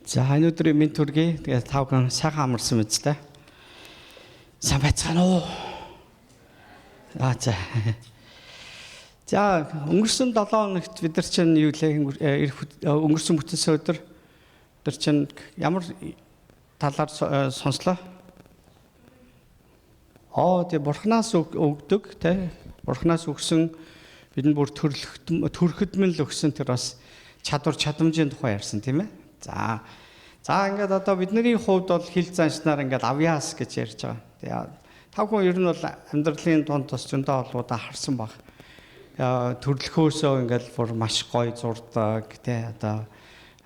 За, энэ өдрийн мэнд төргий. Тэгээд та бүхэн сайхан амарсан мэт та. Сайн байцгаана уу? Аа, за. За, өнгөрсөн 7 хоногт бид нар чинь юу лээ, өнгөрсөн бүтэнсэн өдөр бид нар чинь ямар талаар сонслоо? Аа, тий, бурхнаас өгдөг, тий. Бурхнаас өгсөн, бидэнд бүр төрөхөдмөн л өгсөн тэр бас чадвар чадамжийн тухай ярьсан, тийм ээ. За. За, ингээд одоо бидний хувьд бол хил заншнаар ингээд авьяас гэж ярьж байгаа. Тэгээ та бүхэн ер нь бол амьдралын дунд бас зөндөө олуудаа харсан баг. Төрлөхөөсөө ингээд бүр маш гоё зурдаг, тий, одоо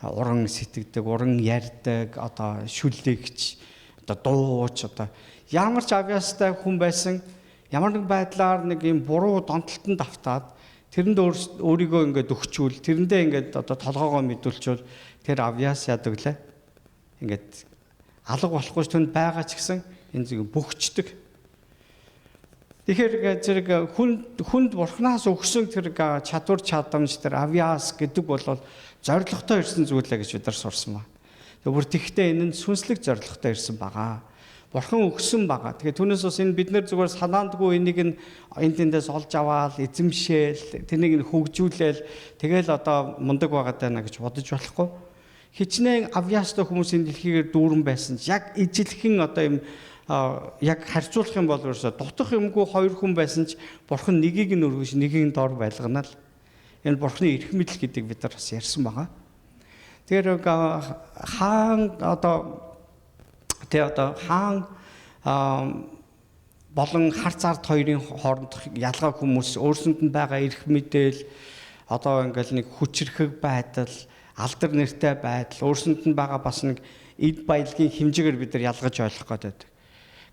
уран сэтгэдэг, уран ярьдаг, одоо шүлэгч, одоо дууч, одоо ямар ч авьяастай хүн байсан, ямар нэг байдлаар нэг юм буруу донтолтод автаад тэрэнд өөрийгөө ингээд өгчүүл, тэрэндээ ингээд одоо толгоогоо мэдүүлчүүл тэр авьяас яадаг лээ. Ингээд алга болохгүй түнд байгаа ч гэсэн энэ зүг бөхчдөг. Тэгэхээр зэрэг хүнд бурхнаас өгсөн тэр чадвар чадамж, тэр авьяас гэдэг бол зоригтой ирсэн зүйл ээ гэж бид нар сурсан ба. Тэгээ бүр тэгтээ энэ нь сүнслэг зоригтой ирсэн байгаа. Бурхан өгсөн байгаа. Тэгээ түүнээс бас энэ бид нэр зүгээр санаандгүй энийг нь энэ тэндээс олж аваал, эзэмшээл, тэрнийг нь хөгжүүлээл, тэгэл одоо мундаг байгаад байна гэж бодож болохгүй. Хичнээн авьяастай хүмүүс энэ дэлхийгээр дүүрэн байсан ч яг ижилхэн одоо юм яг харьцуулах юм бол ерөөсө дутах юмгүй хоёр хүн байсан ч бурхан нэгийг нь өргөж, нэгийг нь дор байлгана л. Энэ бурханы эрх мэдэл гэдэг бид нар бас ярьсан байгаа. Тэгэхээр хаан одоо тэ одоо хаан болон хар цард хоёрын хоорондох ялгаа, хүмүүс өөрсөнд нь байгаа эрх мэдэл, одоо ингээл нэг хүчрхэг байдал, алдар нэртэй байдал, өөрсөнд нь байгаа бас нэг эд баялагын хэмжээгээр бид нар ялгаж ойлгох гэдэг.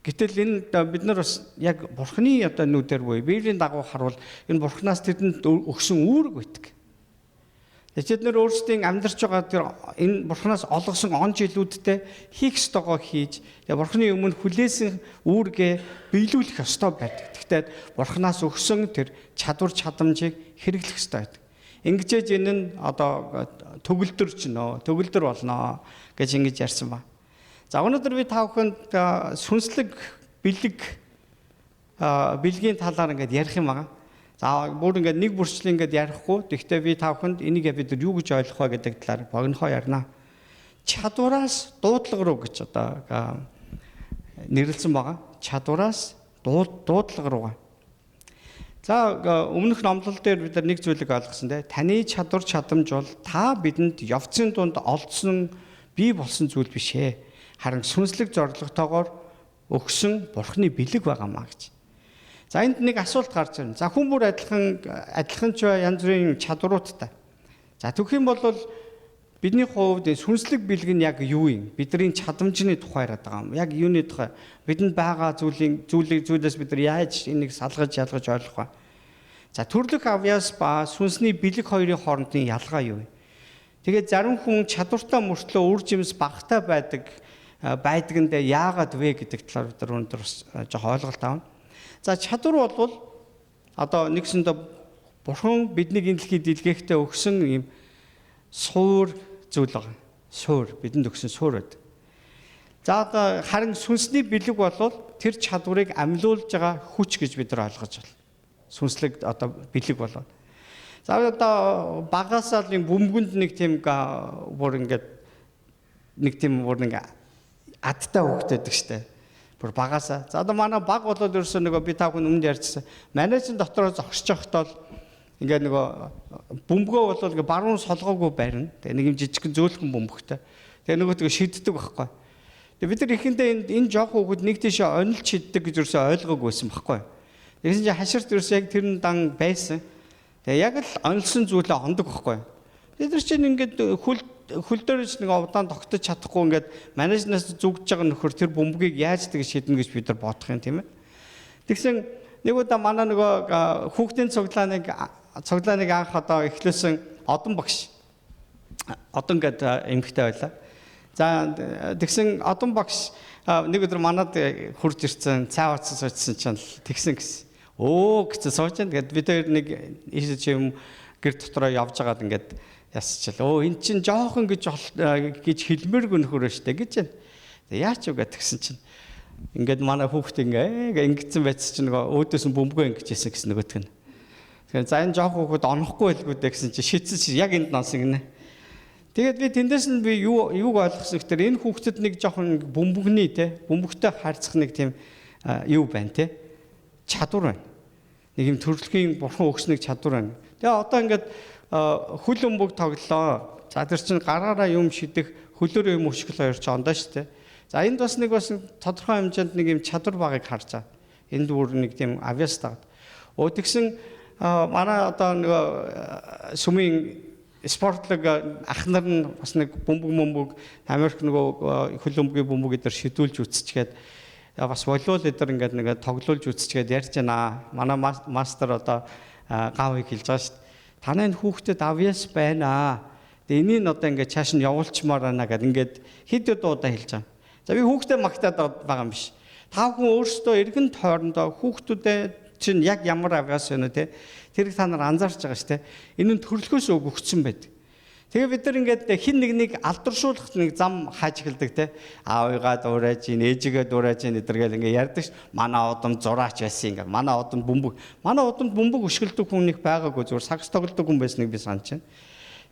Гэтэл энэ бид нар бас яг бурхны одоо нүдээр буюу Библийн дагуу харуул энэ бурхнаас тэдэнд өгсөн үүрэг байдаг. Тэд нэр өөрсдийн амьдарч байгаа тэр энэ бурхнаас олгосон он жилүүдтэй хийх ёстойгоо хийж, тэгээ бурхны өмнө хүлээсэн үүргээ биелүүлэх ёстой байдаг. Гэхдээ бурхнаас өгсөн тэр чадвар чадамжийг хэрэглэх ёстой байдаг. Ингэжээж энэ нь одоо төгөлдөрч нөө, төгөлдөр болно гэж ингэж ярьсан ба. За, өнөөдөр би та бүхэнд сүнслэг бэлэг, бэлгийн талаар ингээд ярих юм байна. За, бүр ингээд нэг бүрчлэн ингээд ярихгүй. Гэхдээ би та бүхэнд энийг бид юу гэж ойлгох вэ гэдэг талаар богинохоо ярина. Чадвараас дуудлага руу гэж одоо нэрлэлсэн байгаа. Чадвараас дуудлага руугаа. За, өмнөх номлол дээр бид нар нэг зүйлийг ойлгосон, те. Таны чадвар чадамж бол та бидэнд явцын дунд олдсон, бий болсон зүйл биш ээ. Харин сүнслэг зорилготойгоор өгсөн бурхны бэлэг байгаамаа гэж. За, энд нэг асуулт гарч ирнэ. За, хүн бүр адилхан ч янз бүрийн чадваруудтай. За, тэгэх юм бол бидний хувьд сүнслэг бэлэг нь яг юу юм? Бидний чадамжны тухай яриад байгаа юм. Яг юуны тухай? Бидэнд байгаа зүйлийн зүйлийг зүйлээс бид нар яаж энийг салгаж ялгаж ойлгох вэ? За, төрлөх авьяас ба сүнсний бэлэг хоёрын хоорондын ялгаа юу вэ? Тэгээд зарим хүн чадвартай мөртлөө үр жимс багатай байдгандээ яагаад вэ гэдэг талаар бид нар өнөөдөр бас жоохон ойлголт авна. За, чадвар бол одоо нэгсэндээ бурхан биднийг энэ дэлхийд илгээхдээ өгсөн юм суур зүйл байгаа. Суур, бидэнд өгсөн суур байдаг. За, одоо харин сүнсний бэлэг бол тэр чадварыг амьлуулж байгаа хүч гэж бид нар ойлгож байна. Сүнслэг одоо бэлэг болоо. За, одоо багасаа л бөмбөгөнд нэг тийм бүр ингээд нэг тийм бүр нэг адтай хөвгтэйдэг штэ. Бүр багасаа. За, одоо манай баг болоод ерөөсөө нөгөө би та бүхэн өмнө ярьжсэн. Манайчин дотроо зогсож байхдаа л ингээд нөгөө бөмбөгөө бол ингээд баруун солгоогүй барина. Тэгээ нэг юм жижигхэн зөөлхөн бөмбөгтэй. Тэгээ нөгөө тэгээ шиддэг байхгүй. Тэгээ бид нар эхэндээ энэ жоох хүүхэд нэг тийшээ онилж шиддэг гэж ерөөсөө ойлгоогүй байсан байхгүй. Тэгсэн чинь хаширт ерөөсөө яг тэрэн дан байсан. Тэгээ яг л онилсон зүйлээ ондог байхгүй. Бид нар чинь ингээд хөл дээрч нэг удаан тогтож чадахгүй, ингээд менежнээс зүгж байгаа нөхөр тэр бөмбөгийг яаж тэг шиднэ гэж бид нар бодох юм, тийм ээ. Тэгсэн нэг удаа манай нөгөө хүүхдийн цуглааныг анх одоо эхлүүлсэн Одон багш, Одон гэдэг эмэгтэй байлаа. За, тэгсэн Одон багш нэг өдөр манад хурж ирсэн, цай уцсан суучсан чинь тэгсэн гэсэн. Өө гэсэн сууж байна. Тэгээд бид хоёр нэг ийш юм гэр дотроо явж байгаад ингээд Ясчил. Өө эн чин жоохон гэж гэж хэлмээргүй нөхөр штэ гэж байна. Яач юу гэтгсэн чинь ингээд манай хүүхд ингээ ингэсэн байц чинь нөгөө өөдөөс нь бөмбөгөө ингэжсэн гэсэн нөгөөх нь. Тэгэхээр за энэ жоох хүүхэд онохгүй байлгүй дээ гэсэн чинь шийдсэн чинь яг энд носон гинэ. Тэгээд би тэндээс нь би юуг ойлгосон гэхээр энэ хүүхдэд нэг жоохон бөмбөгний те бөмбөгтэй харьцах нэг тийм юу байна те чадвар байна. Нэг юм төрөлхийн бурхан өгсөн нэг чадвар байна. Тэгээ одоо ингээд хөл бөмбөг тоглолоо. За тэр чинь гараараа юм шидэх хөлөөрөө юм өшгөл хоёр ч ондоо шүү дээ. За энд бас нэг бас тодорхой хэмжээнд нэг юм чадвар багыг харж байгаа. Энд бүр нэг тийм авьяас таад. Өө тэгсэн манай одоо нөгөө сүмийн спортлог ах нар нь бас нэг бөмбөг Америк нөгөө хөл бөмбөгийн бөмбөг эдэр шидүүлж үтсчгээд бас волейбол эдэр ингээд нэг тоглуулж үтсчгээд ярьж байна. Манай мастер одоо гавыг хэлж байгаа шүү дээ. Танай энэ хүүхдэд авьяас байна. Тэгээ энийг одоо ингээд чааш нь явуулчмаар байна гэд ингээд хэд хэд удаа хэлж байгаа. За би хүүхдээ магтаад байгаа юм биш. Та бүхэн өөрсдөө эргэн тойрондоо хүүхдүүдэд чинь яг ямар авьяас байна те. Тэрийг та нар анзаарч байгаа шүү те. Энэ нь төрөлхөөс өгөгдсөн байдаг. Тэгээ бид нар ингээд хин нэг нэг алдаршуулах нэг зам хааж эхэлдэг те. Аавыгаа дуурайж ийн, ээжигээ дуурайж ийн эдэргээл ингээд ярьдаг ш. Манай удам зураач байсан ингээд. Манай удам бөмбөг. Манай удамд бөмбөг өшгөлдөг хүн нэг байгаагүй, зүгээр сагс тоглодог хүн байсныг би санаж байна.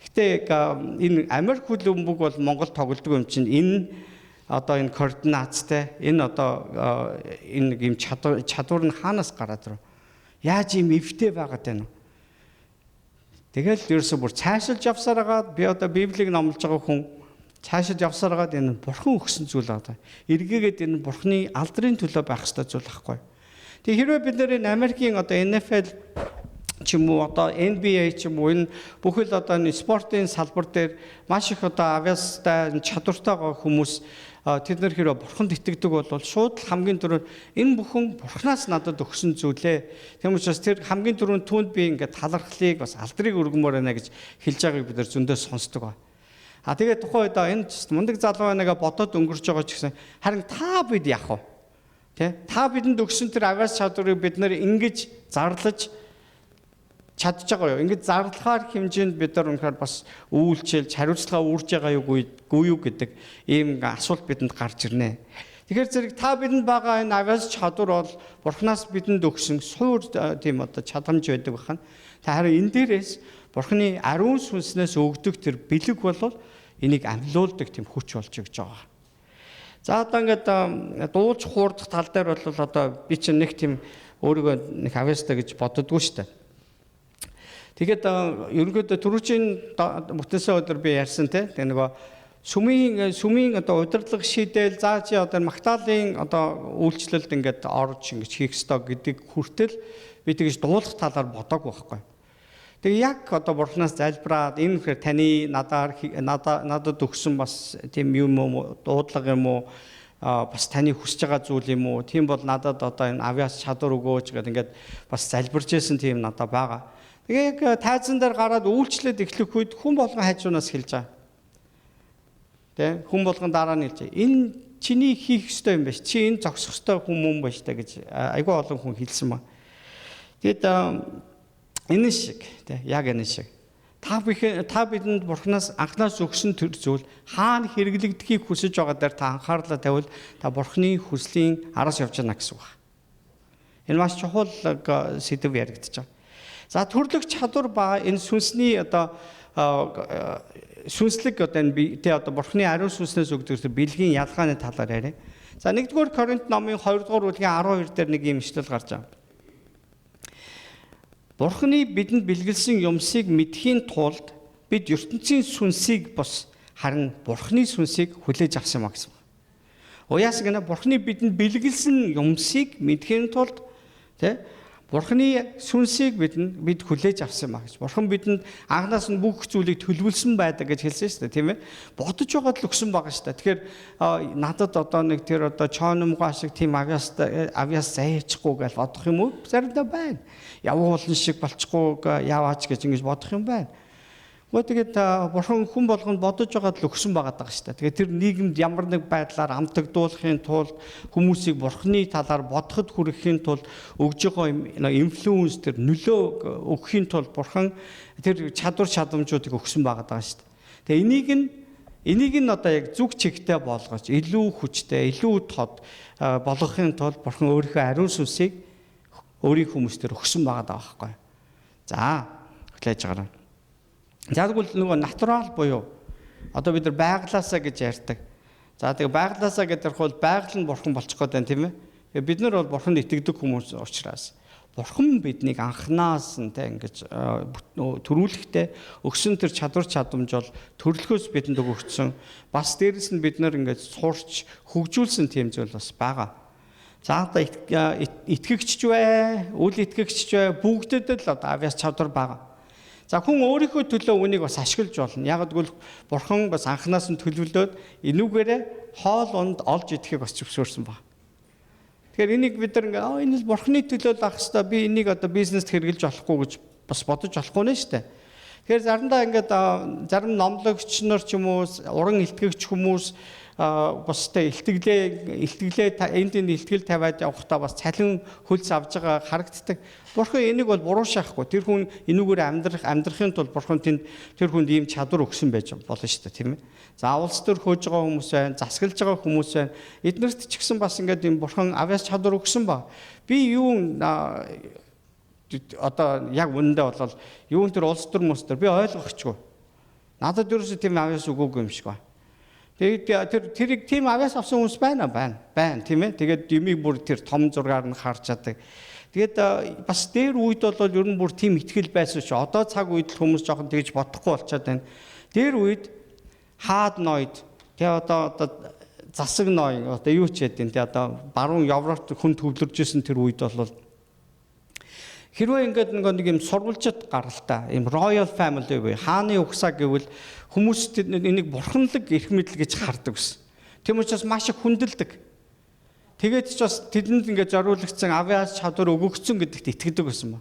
Гэтэ энэ Америк хөл бөмбөг бол Монгол тоглодог юм чинь энэ одоо энэ координаттай энэ одоо энэ юм чадвар нь хаанаас гараад ирв? Яаж ийм эвтэй байгаад байна вэ? Тэгэл ерөөсөө бүр цаашилж явсаар хагаад би одоо Библийг номлож байгаа хүн цаашилж явсаар хагаад энэ бурхан өгсөн зүйл байгаа. Эргээгээд энэ бурханы алдрын төлөө байх ёстой зүйл байхгүй. Тэгээ хэрвээ бид нэр энэ Америкийн одоо NFL ч юм уу одоо NBA ч юм уу энэ бүхэл одоо энэ спортын салбар дээр маш их одоо авьяастай чадвартай хүмүүс тэд нар хэрвээ бурханд итгэдэг бол шууд л хамгийн түрүүнд энэ бүхэн бурханаас надад өгсөн зүйлээ. Тийм учраас тэр хамгийн түрүүнд түүнд би ингээд талархлыг бас алдрыг өргөмөр байна гэж хэлж байгааг бид нар зөндөө сонсдог ба. А тэгээд тухайн үед энэ мундаг залуу байна гэж бодоод өнгөрч байгаа ч гэсэн харин та бид яах вэ? Тэ? Та бидэнд өгсөн тэр авиас чадварыг бид нар ингэж зарлаж чадж байгаа юу? Ингээд зарлахаар хэмжээнд бид нар үнэхээр бас үйлчилж хариуцлага үүрж байгаа юу үгүй юу гэдэг ийм асуулт бидэнд гарч ирнэ. Тэгэхээр зэрэг та бидэнд байгаа энэ авиас чадвар бол Бурханаас бидэнд өгсөн суур тийм одоо чадамж байдаг бахан. Та харин энэ дээрээс Бурханы ариун сүнснээс өгдөг тэр бэлэг бол энийг амлуулдаг тийм хүч болж өгч байгаа. За одоо ингээд дуулж хуурдах тал дээр бол одоо би чинь нэг тийм өөрийгөө нэг авиастай гэж боддоггүй шүү дээ. Тэгээд ерөнхийдөө түрүүчийн бүтэнсэн өдөр би ярьсан те. Тэгээ нөгөө сүмийн одоо удирдлага шийдэл за чи одоо магтаалын одоо үйлчлэлд ингээд орж ингэж хийх ёстой гэдэг хүртэл би тэгж дуулах талаар бодоагүй байхгүй. Тэгээ яг одоо бурхнаас залбираад энэ хэрэг таны надад өгсөн бас тийм юм уу дуудлага юм уу бас таны хүсэж байгаа зүйл юм уу тийм бол надад одоо энэ авиас чадвар өгөөч гэдэг ингээд бас залбирч байсан тийм надад байгаа. Тэгээ яг тайзан дээр гараад үйлчлээд эхлэх үед хүн болгон хажуунаас хэлж байгаа. Тэ хүн болгон дараа нь хэлж байгаа. Энэ чиний хийх ёстой юм биш. Чи энэ зогсох ёстой хүн мөн байж та гэж айгүй олон хүн хэлсэн ба. Тэгэд энэ шиг тэ яг энэ шиг. Та бидэнд бурхнаас анхнаас өгсөн тэр зүйл хаана хэрэглэгдэхийг хүсэж байгаа дээр та анхаарлаа тавил та бурхны хүслийн араас явж байна гэсэн үг. Энэ маш чухал сэдэв яригдчих. За төрлөх чадвар ба энэ сүнсний одоо сүнслэг одоо энэ тэ одоо бурхны ариун сүнснээс өгдөг тэр бэлгийн ялгааны талаар яриа. За 1-р Коринт номын 2-р бүлгийн 12 дээр нэг юм ишлэл гарч байгаа. Бурхны бидэнд бэлгэлсэн юмсыг мэдхийн тулд бид ертөнцийн сүнсийг бос харин бурхны сүнсийг хүлээж авсан юм а гэсэн. Уяас гэнэ бурхны бидэнд бэлгэлсэн юмсыг мэдхийн тулд тэ Бурхны сүнсийг бид хүлээж авсан юм а гэж. Бурхан бидэнд анхнаас нь бүх зүйлийг төлөвлөсөн байдаг гэж хэлсэн шүү дээ, тийм ээ. Бодож байгаад л өгсөн байгаа шүү дээ. Тэгэхээр надад одоо нэг тэр одоо чоономгоо шиг тийм авиас заяачихгүй гэж бодох юм уу? Заримдаа байна. Явуулан шиг болчихгүй яваач гэж ингэж бодох юм байна. Гэхдээ тэгээд бурхан хүн болгонд бодож байгаад л өгсөн байгаа даа шүү дээ. Тэгээд тэр нийгэмд ямар нэг байдлаар амтагдуулахын тулд хүмүүсийг бурханы талаар бодоход хүрэхийн тулд өгж байгаа юм инфлюенс тэр нөлөө өгөхийн тулд бурхан тэр чадвар чадамжуудыг өгсөн байгаа даа шүү дээ. Тэгээд энийг нь одоо яг зүг чигтэй болгож илүү хүчтэй, илүү тод болгохын тулд бурхан өөрийнхөө ариун сүнсийг өөрийн хүмүүс төр өгсөн байгаа даа байхгүй. За, хүлээж аваарай. За тэгвэл нөгөө натурал буюу одоо бид нар байглаасаа гэж ярьдаг. За тэгээ байглаасаа гэдэг бол байгаль нь бурхан болчих гээд байна тийм ээ. Тэгээ бид нар бол бурханд итгэдэг хүмүүс учраас бурхан биднийг анханаас нь тэ ингэж төрүүлэхдээ өгсөн тэр чадвар чадамж бол төрлөхөөс бидэнд өгөгдсөн. Бас дээрэс нь бид нар ингэж сурч хөгжүүлсэн тийм зүйл бас байгаа. За одоо итгэгчч бай, үл итгэгчч бай, бүгдэд л одоо авьяас чадвар байгаа. За хүн өөрийнхөө төлөө үүнийг бас ашиглаж болно. Яг гэвэл бурхан бас анханаас нь төлөвлөөд энүүгээрээ хоол унд олж идэхийг бас зөвшөөрсөн баг. Тэгэхээр энийг бид нар ингээ энэ л бурханы төлөө л авах хэвээр би энийг одоо бизнест хэрэглэж болохгүй гэж бас бодож болохгүй нэ шүү дээ. Тэгэхээр заримдаа ингээд зарим номлогч нар ч юм уу уран илтгэгч хүмүүс бас тэ илтгэлээ энд энэ илтгэл тавиад явахдаа бас цалин хөлс авж байгаа харагддаг. Бурхан энийг бол буруу шахахгүй. Тэр хүн энүүгээр амьдрахын тулд бурхан тэнд тэр хүнд ийм чадвар өгсөн байж болно шүү дээ, тийм ээ. За улс төр хөөж байгаа хүмүүс байна, засаглаж байгаа хүмүүс байна. Эднэрт ч гэсэн бас ингээд ийм бурхан авьяас чадвар өгсөн ба. Би юу одоо яг үнэндээ бол юун тэр улс төр мөс төр би ойлгохчгүй. Надад ерөөсөө тийм авьяас өгөөгүй юм шиг байна. Тэгээд тэрийг тийм авьяас авсан хүмүүс байна байна тийм ээ. Тэгээд юмыг бүр тэр том зургаар нь харж чаддаг. Тэгээд бас дээр үед бол ер нь бүр тийм итгэл байсан шүү. Одоо цаг үед л хүмүүс жоохон тэгж бодохгүй болчиход байна. Дээр үед хаад ноёд тэгээ одоо засаг ной одоо юу ч яд юм те одоо баруун Европт хүн төвлөрж исэн тэр үед бол хэрвээ ингээд нэг юм сурвалжит гаралтай юм royal family буюу хааны угсаа гэвэл хүмүүс энийг бурханлаг эрх мэдэл гэж хардаг гэсэн. Тийм учраас маш их хүндэлдэг. Тэгээд ч бас тэдэнд ингээд зориулагдсан авиас чадвар өгөгдсөн гэдэгт итгэдэг байсан ба.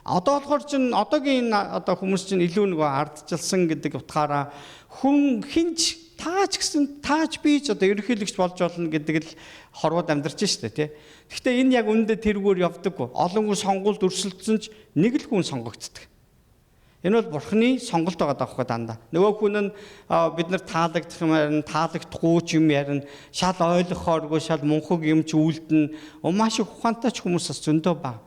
Одоо болохоор чинь одоогийн энэ одоо хүмүүс чинь илүү нөгөө ардчилсан гэдэг утгаараа хүн хинч таач гэсэн таач би ч одоо ерөнхийлөгч болж болно гэдэг л хорвоод амьдарч штэ тий. Гэхдээ энэ яг үүндээ тэргээр явдаггүй. Олон хүн сонгуульд өрсөлдсөн ч нэг л хүн сонгогддог. Энэ бол бурхны сонголт байгаа даахгүй дандаа. Нөгөө хүн нь бид нар таалагдах юм ярина, таалагдахгүй ч юм ярина, шал ойлгохооргүй, шал мунхаг юм ч үлдэнэ. Маш их ухаантай ч хүмүүс бас зөндөө баг.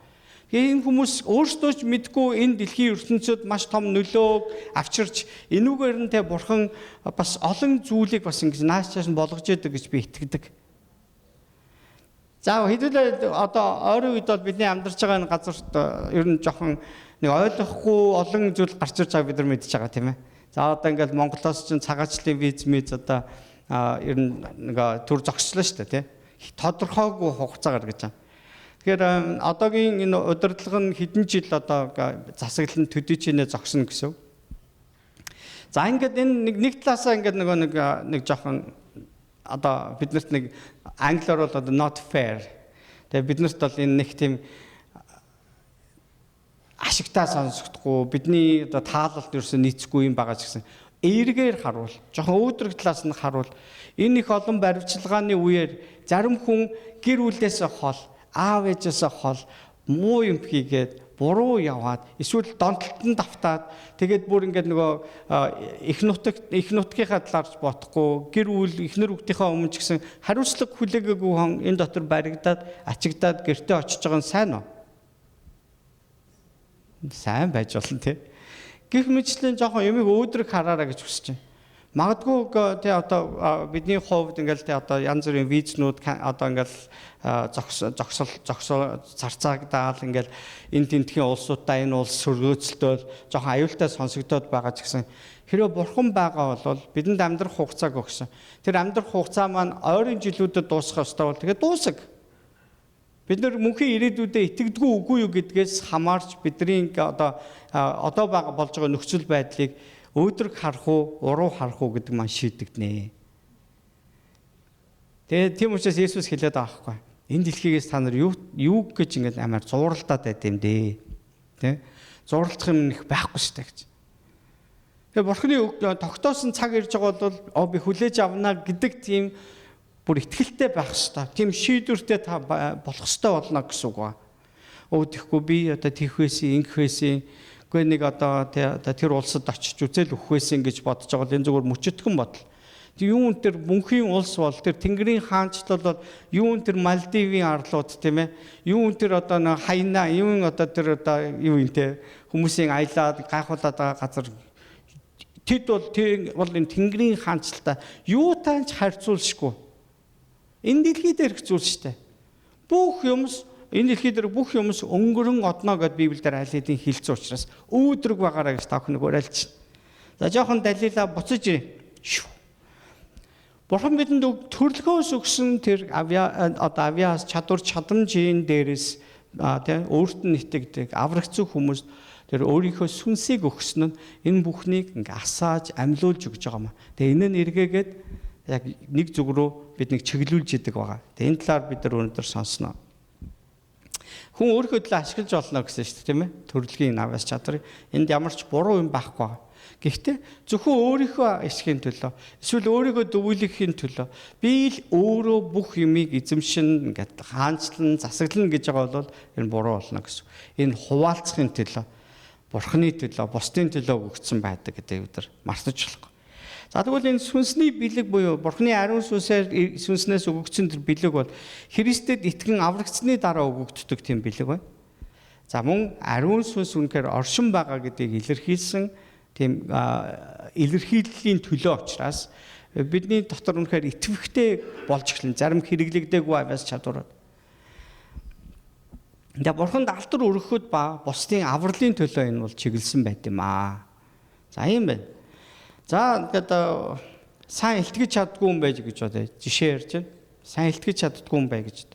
Тэгээ энэ хүмүүс өөрсдөө ч мэдгүй энэ дэлхийн ертөнцид маш том нөлөө авчирч энүүгээр нь тэ бурхан бас олон зүйлийг бас ингэж нааш цааш нь болгож яадаг гэж би итгэдэг. За хэдүүлээ одоо ойрын үед бол бидний амьдарч байгаа энэ газарт ер нь жоохон нэг ойлгохгүй олон зүйл гарч ирж байгааг бид нар мэдж байгаа тийм ээ. За одоо ингээл Монголоос чинь цагаачлалын виз мэз одоо ер нь нэг төр зогсчлоо шүү дээ тий. Тодорхойгүй хугацаагаар гэж байна. Тэгэхээр одоогийн энэ удирдлага нь хэдэн жил одоо засаглал нь төдий чинээ зогсно гэсэн. За ингээд энэ нэг талаасаа ингээд нөгөө нэг жоохон одоо биднэрт нэг англиар бол одоо not fair. Тэгээ биднэрт бол энэ нэг тийм ашигтай сонсогдохгүй, бидний одоо таалалд ерөөсөө нийцэхгүй юм байгаа ч гэсэн эргээр харуул, жоохон өөдрөг талаас нь харуул. Энэ их олон баривчилгааны үеэр зарим хүн гэр бүлээсээ хол, аав ээжээсээ хол муу юм хийгээд буруу яваад эсвэл донтолтон давтаад тэгээд бүр ингээд нөгөө их нутгийнхаа талаарч бодохгүй гэр бүл эхнэр хүүхдийнхээ өмнө ч гэсэн хариуцлага хүлээгээгүй хүн энэ дотор баригдаад ачигдаад гэртээ очиж байгаа нь сайн уу? Сайн байж болно тий. Гэх мэтлэн жоохон юмыг өөдрөг хараараа гэж хүсэж байна. Магадгүй тий одоо бидний хувьд ингээл тий одоо янз бүрийн визнүүд одоо ингээл зогсол зарцаагдаал ингээл энэ тентхийн улсуудаа энэ улс сөргөөцөлтөөл жоохон аюултай сонсогдоод байгаа ч гэсэн хэрвээ бурхан байгаа бол бидэнд амьдрах хугацааг өгсөн. Тэр амьдрах хугацаа маань ойрын жилүүдэд дуусах ёстой бол тэгээд дуусаг. Бид нар мөнхийн ирээдүйдээ итгэдэггүй үгүй юу гэдгээс хамаарч бидний одоо байгаа болж байгаа нөхцөл байдлыг өөдрөг харах уу, уруу харах уу гэдэг маань шийдэгдэнэ. Тэгээд тийм учраас Есүс хэлээд байгаа байхгүй. Энэ дэлхийгээс та нар юу гэж ингэж амар зууралдаад байд юм дээ. Тэ? Зууралдах юм их байхгүй шүү дээ гэж. Тэгэхээр Бурхны тогтоосон цаг ирж байгаа бол би хүлээж авна гэдэг тийм бүр итгэлтэй байх ёстой. Тийм шийдвэртэй та болох ёстой болно гэсэн үг ба. Тэгэхгүй би одоо тийх байсан, ингэх байсан, үгүй нэг одоо тэр улсад очиж үзэл өгөх байсан гэж бодож байгаа бол энэ зүгээр мөчөтгөн бодол. Юун тэр мөнхийн улс бол тэр Тэнгэрийн хаанчлал бол юун тэр Малдивын арлууд тийм ээ. Юун тэр одоо нэг хайна, юун одоо тэр одоо юу юм те хүмүүсийн аялаад гайхуулаад байгаа газар тэд бол бол энэ Тэнгэрийн хаанчлалтай юутай ч харьцуулшгүй. Энэ дэлхий дээрх зүйл шүү дээ. Бүх юмс энэ дэлхий дээр бүх юмс өнгөрөн одно гэд Библиэлд аль хэдийн хэлсэн учраас өөдрөг байгаараа гэж та бүхэн уриалж. За жоохон далилаа буцаж ирээ. Бурхан бидэнд төрлөхөөс өгсөн тэр авиас чадвар чадамжийн дээрээс тийм өөрт нь итгэдэг аврагцсан хүмүүс тэр өөрийнхөө сүнсийг өгсөн нь энэ бүхнийг ингээ асааж амьлуулж өгч байгаа юм. Тэгээ энэ нь эргээгээд яг нэг зүг рүү биднийг чиглүүлж идэг байгаа. Тэгээ энэ талаар бид нар өнөөдөр сонсноо. Хүн өөрийнхөө төлөө ашиглаж болно гэсэн шүү дээ, тийм ээ? Төрөлгийн авиас чадварыг энд ямар ч буруу юм байхгүй байгаа. Гэхдээ зөвхөн өөрийнхөө ашигын төлөө эсвэл өөрийгөө дөвүүлэхийн төлөө би л өөрөө бүх юмыг эзэмшин ингээд хаанчлан засаглана гэж байгаа бол энэ буруу болно гэсэн. Энэ хуваалцахын төлөө, Бурхны төлөө, бусдын төлөө өгөгдсөн байдаг гэдэг бид нар мартаж болохгүй. За тэгвэл энэ сүнсний бэлэг буюу Бурхны ариун сүнсээр сүнснээс өгөгдсөн тэр бэлэг бол Христэд итгэн аврагдсаны дараа өгөгддөг тийм бэлэг байна. За мөн ариун сүнс үнэхээр оршин байгаа гэдгийг илэрхийлсэн тийм илэрхийллийн төлөө учраас бидний дотор үнэхээр итгэвхтэй болж эхэлнэ. Зарим хэрэглэгдээгүй авиас чадварууд. Тэгээ Бурханд алдар өргөхөд ба бусдын авралын төлөө энэ бол чиглэсэн байт юм аа. За ийм байна. За ингээд сайн илтгэж чаддгүй юм байж гэж бодъё. Жишээ ярьж байна. Сайн илтгэж чаддгүй юм бай гэж.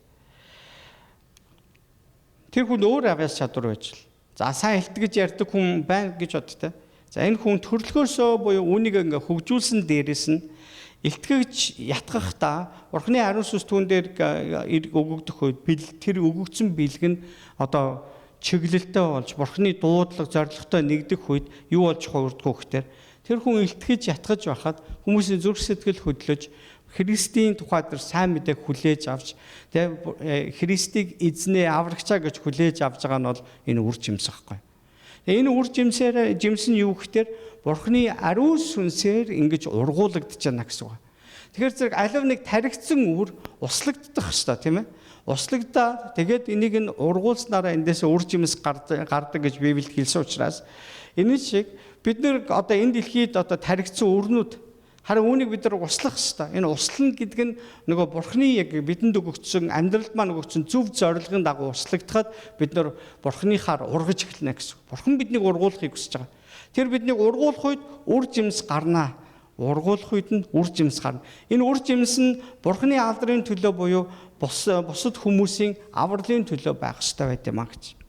Тэр хүн өөр авиас чадвар байж л. За сайн илтгэж ярьдаг хүн байна гэж бод тэ. За энэ хүн төрлөхөөсөө буюу үүнийг ингээ хөгжүүлсэн дээрээс нь илтгэгч ятгахдаа Бурхны ариун сүнс түүн дээр өгөгдөх үед тэр өгөгдсөн бэлэг нь одоо чиглэлтэй болж Бурхны дуудлага зорилготой нэгдэх үед юу болж хувирдгүү гэхээр тэр хүн илтгэж ятгаж байхад хүмүүсийн зүрх сэтгэл хөдлөж Христийн тухай тэр сайн мэдээг хүлээж авч тэ Христийг эзнээ аврагчаа гэж хүлээж авч байгаа нь бол энэ үр жимс байхгүй. Энэ үр жимсээр жимс нь юу гэхээр Бурхны ариун сүнсээр ингэж ургуулагдаж байна гэсэн үг. Тэгэхээр зэрэг алив нэг таригдсан үр услагдах ёстой, тийм ээ? Услагдаа тэгээд энийг нь ургуулснараа эндээс үр жимс гардаг гэж Библиэд хэлсэн учраас энэ шиг бид нэр одоо энэ дэлхийд одоо таригдсан үрнүүд харин үүнийг бид нар услах ёстой. Энэ услана гэдэг нь нөгөө Бурхны яг бидэнд өгөгдсөн амьдралд маань өгөгдсөн зөв зорилгын дагуу услагдахад бид нар Бурхныхаар ургаж эхэлнэ гэсэн. Бурхан биднийг ургуулахыг хүсэж байгаа. Тэр биднийг ургуулах үед үр жимс гарнаа. Ургуулах үед нь үр жимс гарна. Энэ үр жимс нь Бурхны алдрын төлөө буюу бусад хүмүүсийн авралын төлөө байх ёстой байт юм а гэж.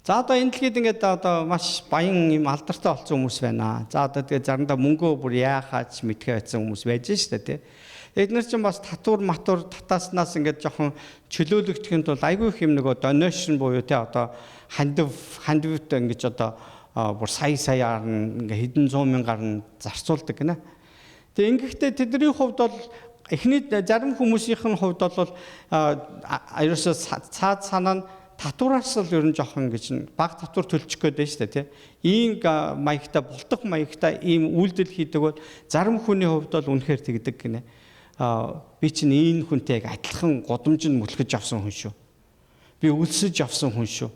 За одоо энэ дэлхийд ингээд одоо маш баян юм алдартай болсон хүмүүс байна. За одоо тэгээ заримдаа мөнгөө бүр яахаач мэдхээ байсан хүмүүс байж штэ тий. Эд нар чинь бас татвар матур татааснаас ингээд жоохон чөлөөлөгдөхийн тулд айгүй их юм нөгөө donation буюу тий одоо хандивт ингэж одоо бүр сая саяар нь ингээ хэдэн зуун мянгаар нь зарцуулдаг гинэ. Тэгээ ингэхдээ тэдний хувьд бол эхний зарим хүмүүсийнх нь хувьд бол ерөөсөө цаад санаа нь татвараас л ер нь жоохон ингэж баг татвар төлчих гээд байна шүү дээ тий. Ийм маягтай бултах маягтай ийм үйлдэл хийдэг бол зарим хүний хувьд бол үнэхээр тэгдэг гинэ. Би чинь энэ хүнтэй яг адилхан гудамжинд мөлхөж авсан хүн шүү. Би өлсөж авсан хүн шүү.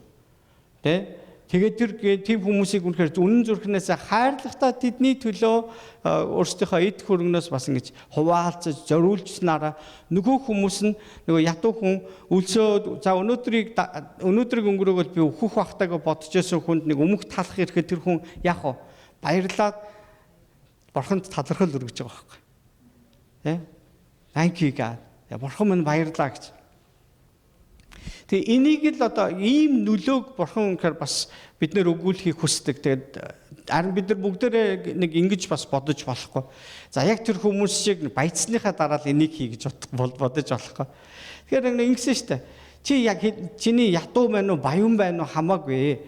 Тэ? Тэгээд тэр тийм хүмүүсийг үнэхээр үнэн зүрхнээсээ хайрлахдаа тэдний төлөө өөрсдийнхөө эд хөрөнгнөөс бас ингэж хуваалцаж зориулжсанараа нөгөө хүмүүс нь нөгөө ядуу хүн өлсөө за өнөөдрийг өнгөрөөгөл би өөхөх бахтайг бодож байсан хүнд нэг өмөх талах ирэхэд тэр хүн яах вэ? Баярлаад Бурханд талархал өргөж байгаа байхгүй. Тэ? Thank you God. Бурхан минь баярлаа гэж. Тэгээ энийг л одоо ийм нөлөөг Бурхан үнэхээр бас бид нэр өгүүлэхийг хүсдэг. Тэгээд харин бид нар бүгдээрээ нэг ингэж бас бодож болохгүй. За яг тэр хүмүүс шиг баяцсныхаа дараа л энийг хий гэж бодож болохгүй. Тэгэхээр нэг ингэсэн шүү дээ. Чи яг чиний ядуу байна уу, баян байна уу хамаагүй.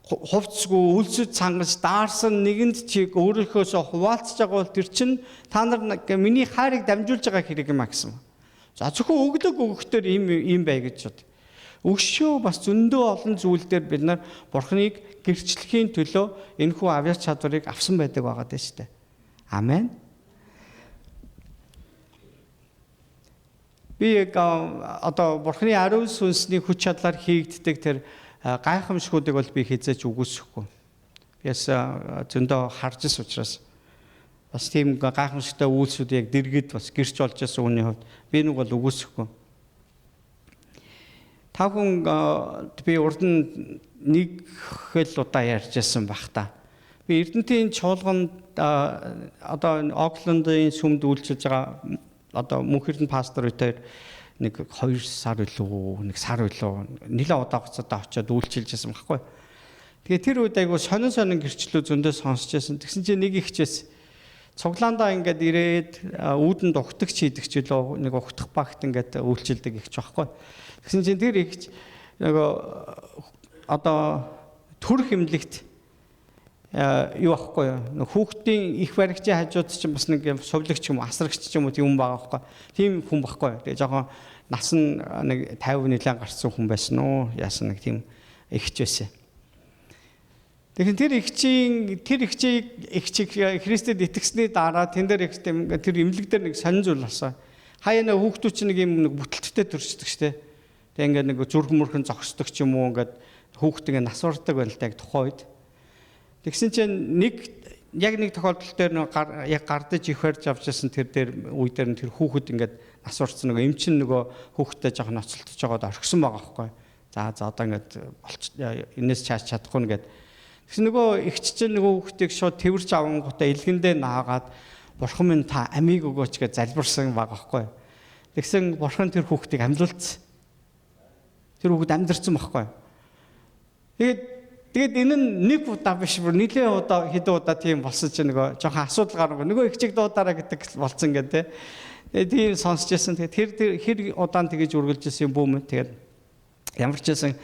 Хувцсгүй үлсэд цангаж даарсан нэгэнд чи өөрийнхөөсөө хуваалцж байгаа бол тэр чинь та нар миний хайрыг дамжуулж байгаа хэрэг юм а гэсэн. За зөвхөн өглөг өгөхдөр ийм бай гэж бод. Өгшөө бас зөндөө олон зүйл дээр бид нар Бурхныг гэрчлэхийн төлөө энэхүү авьяас чадварыг авсан байдаг байгаа даа шүү дээ. Амен. Би яг одоо Бурхны ариун сүнсний хүч чадлаар хийгддэг тэр гайхамшгуудыг бол би хизээч үгүйсэхгүй. Би бас зөндөө харж ирсэн учраас бас тийм гайхамшигтай үйлсүүд яг дэргэд бас гэрч болж байсан үний хувьд би нэг бол үгүйсэхгүй. Та хүн би урд нь нэг хэл удаа ярьж байсан бах та. Би Эрдэнтийн чуулганд одоо Оклендын сүмд үйлчилж байгаа одоо мөнх эрдэнэ пастор үедээ нэг 2 сар үлээ, 1 сар үлээ нэлээд удаа хугацаатай очиод үйлчилж байсан байхгүй. Тэгээ тэр үед айгу сонин сонин гэрчлүү зөндөө сонсч байсан. Тэгсэн чинь нэг ихчээс цуглаандаа ингээд ирээд үүдэнд угтагч хийдэг ч үлээ нэг угтах багт ингээд үйлчилдэг ихч байхгүй. Тэгсэн чинь тэр ихч нөгөө одоо төрөх имлэгт юу байхгүй юу? Нэг хүүхдийн их баригчийн хажууд чинь бас нэг сувлагч юм уу, асрагч ч юм уу тийм хүн байгаа байхгүй. Тийм хүн байхгүй. Тэгээ жоохон нас нь нэг 50 нэлээд гарсан хүн байсан уу? Яасан нэг тийм ихч байсан. Тэгэхээр тэр ихчийг Христэд итгэсний дараа тэн дээр их тэр имлэг дээр нэг сонин зүйл болсон. Хаяа нэг хүүхдүүд чинь нэг юм нэг бүтэлттэй төрчдөг штэ. Тэгээ ингээд нэг зүрх мөрхөн зогсдог ч юм уу ингээд хүүхд ингээд нас бардаг байна л та яг тухайн үед. Тэгсэн чинь нэг тохиолдол дээр нэг яг гардаж их барьж авч байсан тэр дээр үе дээр тэр хүүхэд ингээд нас барсан нөгөө эмчин нөгөө хүүхдтэй жоохон ноцолдож байгаад орхисон байгаа байхгүй. За одоо ингээд энэс чааш чадахгүй нэгэд. Тэгсэн нөгөө эгч чинь нөгөө хүүхдийг шууд тэрвэрч авангуудаа элгэндээ наагаад бурхан минь та амийг өгөөч гэж залбирсан байгаа байхгүй. Тэгсэн бурхан тэр хүүхдийг амьлуулсан. Тэр хүүхэд амьдарсан байхгүй. Тэгээд энэ нь нэг удаа биш бүр нэлээд удаа хэдэн удаа тийм болсон чинь нөгөө жоохон асуудал гарна. Нөгөө эгчийг дуудараа гэдэг болсон гэдэг. Тэгээд тийм сонсч байсан. Тэгээд тэр хэр удаан тэгэж үргэлж ирсэн юм бүү мэн. Тэгээд ямар ч байсан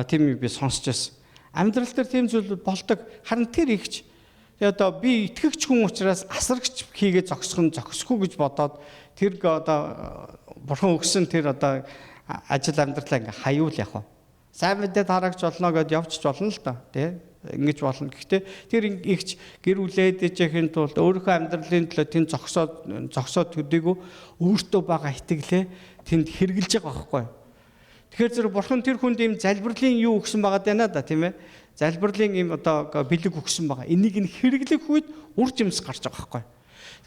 тийм би сонсч байсан. Амьдрал дээр тийм зүйл болдог. Харин тэр ихч одоо би итгэгч хүн учраас асрагч хийгээ зогсох нь зогсохгүй гэж бодоод тэр одоо бурхан өгсөн тэр одоо ажил амьдралаа ингээ хаюул яг уу. Сайн мэдээ тараагч болно гэдээ явчих болно л доо тий. Ингэж болно. Гэхдээ тэр ихч гэр бүлээ дэжэхийн тулд өөрийнхөө амьдралын төлөө тэнд зогсоод төдийгөө өөртөө байгаа итгэлээ тэнд хэрэгжилж байгаа байхгүй. Тэгэхээр зэрэг бурхан тэр хүнд ийм залбирлын юу өгсөн байгаа даа да тийм ээ. Залбирлын ийм одоо бэлэг өгсөн байгаа. Энийг нь хэрэглэх үед үр жимс гарч байгаа байхгүй.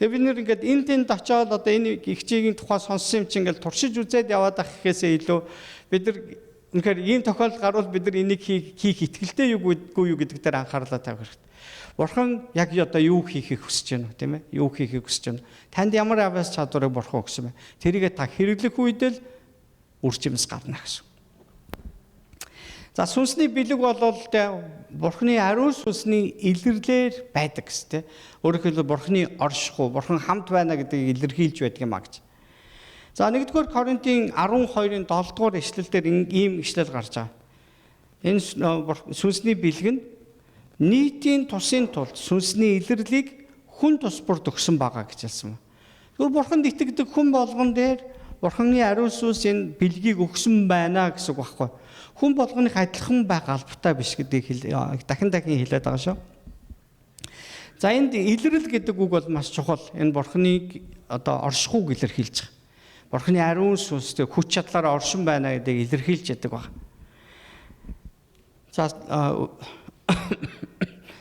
Тэгээ бид нэр ингээд энэ тэнд очиод одоо энэ ихчийн тухай сонссон юм чинь ингээд туршиж үзээд яваад ах гэхээсээ илүү бид нар үнэхээр ийм тохиолдол гарвал бид нар энийг хийх итгэлтэй юугүй юу гэдэг дээр анхаарлаа тавих хэрэгтэй. Бурхан яг одоо юу хийхийг хүсэж байна вэ тийм ээ? Юу хийхийг хүсэж байна? Танд ямар авьяас чадварыг бурхан өгсөн бэ? Тэрийгээ та хэрэглэх үед л үр жимс гарна гэсэн. За сүнсний бэлэг бол бурханы ариун сүнсний илэрлээр байдаг гэсэн тийм. Өөрөөр хэлбэл бурханы оршихуй, бурхан хамт байна гэдгийг илэрхийлж байдаг юм а гэж. За 1-р Коринтын 12-ын 7-р эшлэл дээр ийм эшлэл гарч байгаа. Энэ сүнсний бэлэг нь нийтийн тусын тулд сүнсний илэрлийг хүн тус бүрд өгсөн байгаа гэж хэлсэн. Тэгэхээр бурханд итгэдэг хүн болгон дээр бурханы ариун сүнс энэ бэлгийг өгсөн байна гэсэн үг байхгүй. Хүн болгоных адилхан байх албатай биш гэдгийг дахин дахин хэлээд байгаа шүү. За энд илрэл гэдэг үг бол маш чухал. Энэ бурханыг одоо оршихуйг илэрхийлж байгаа. Бурханы ариун сүнстэй хүч чадлаараа оршин байна гэдгийг илэрхийлж яадаг баг. За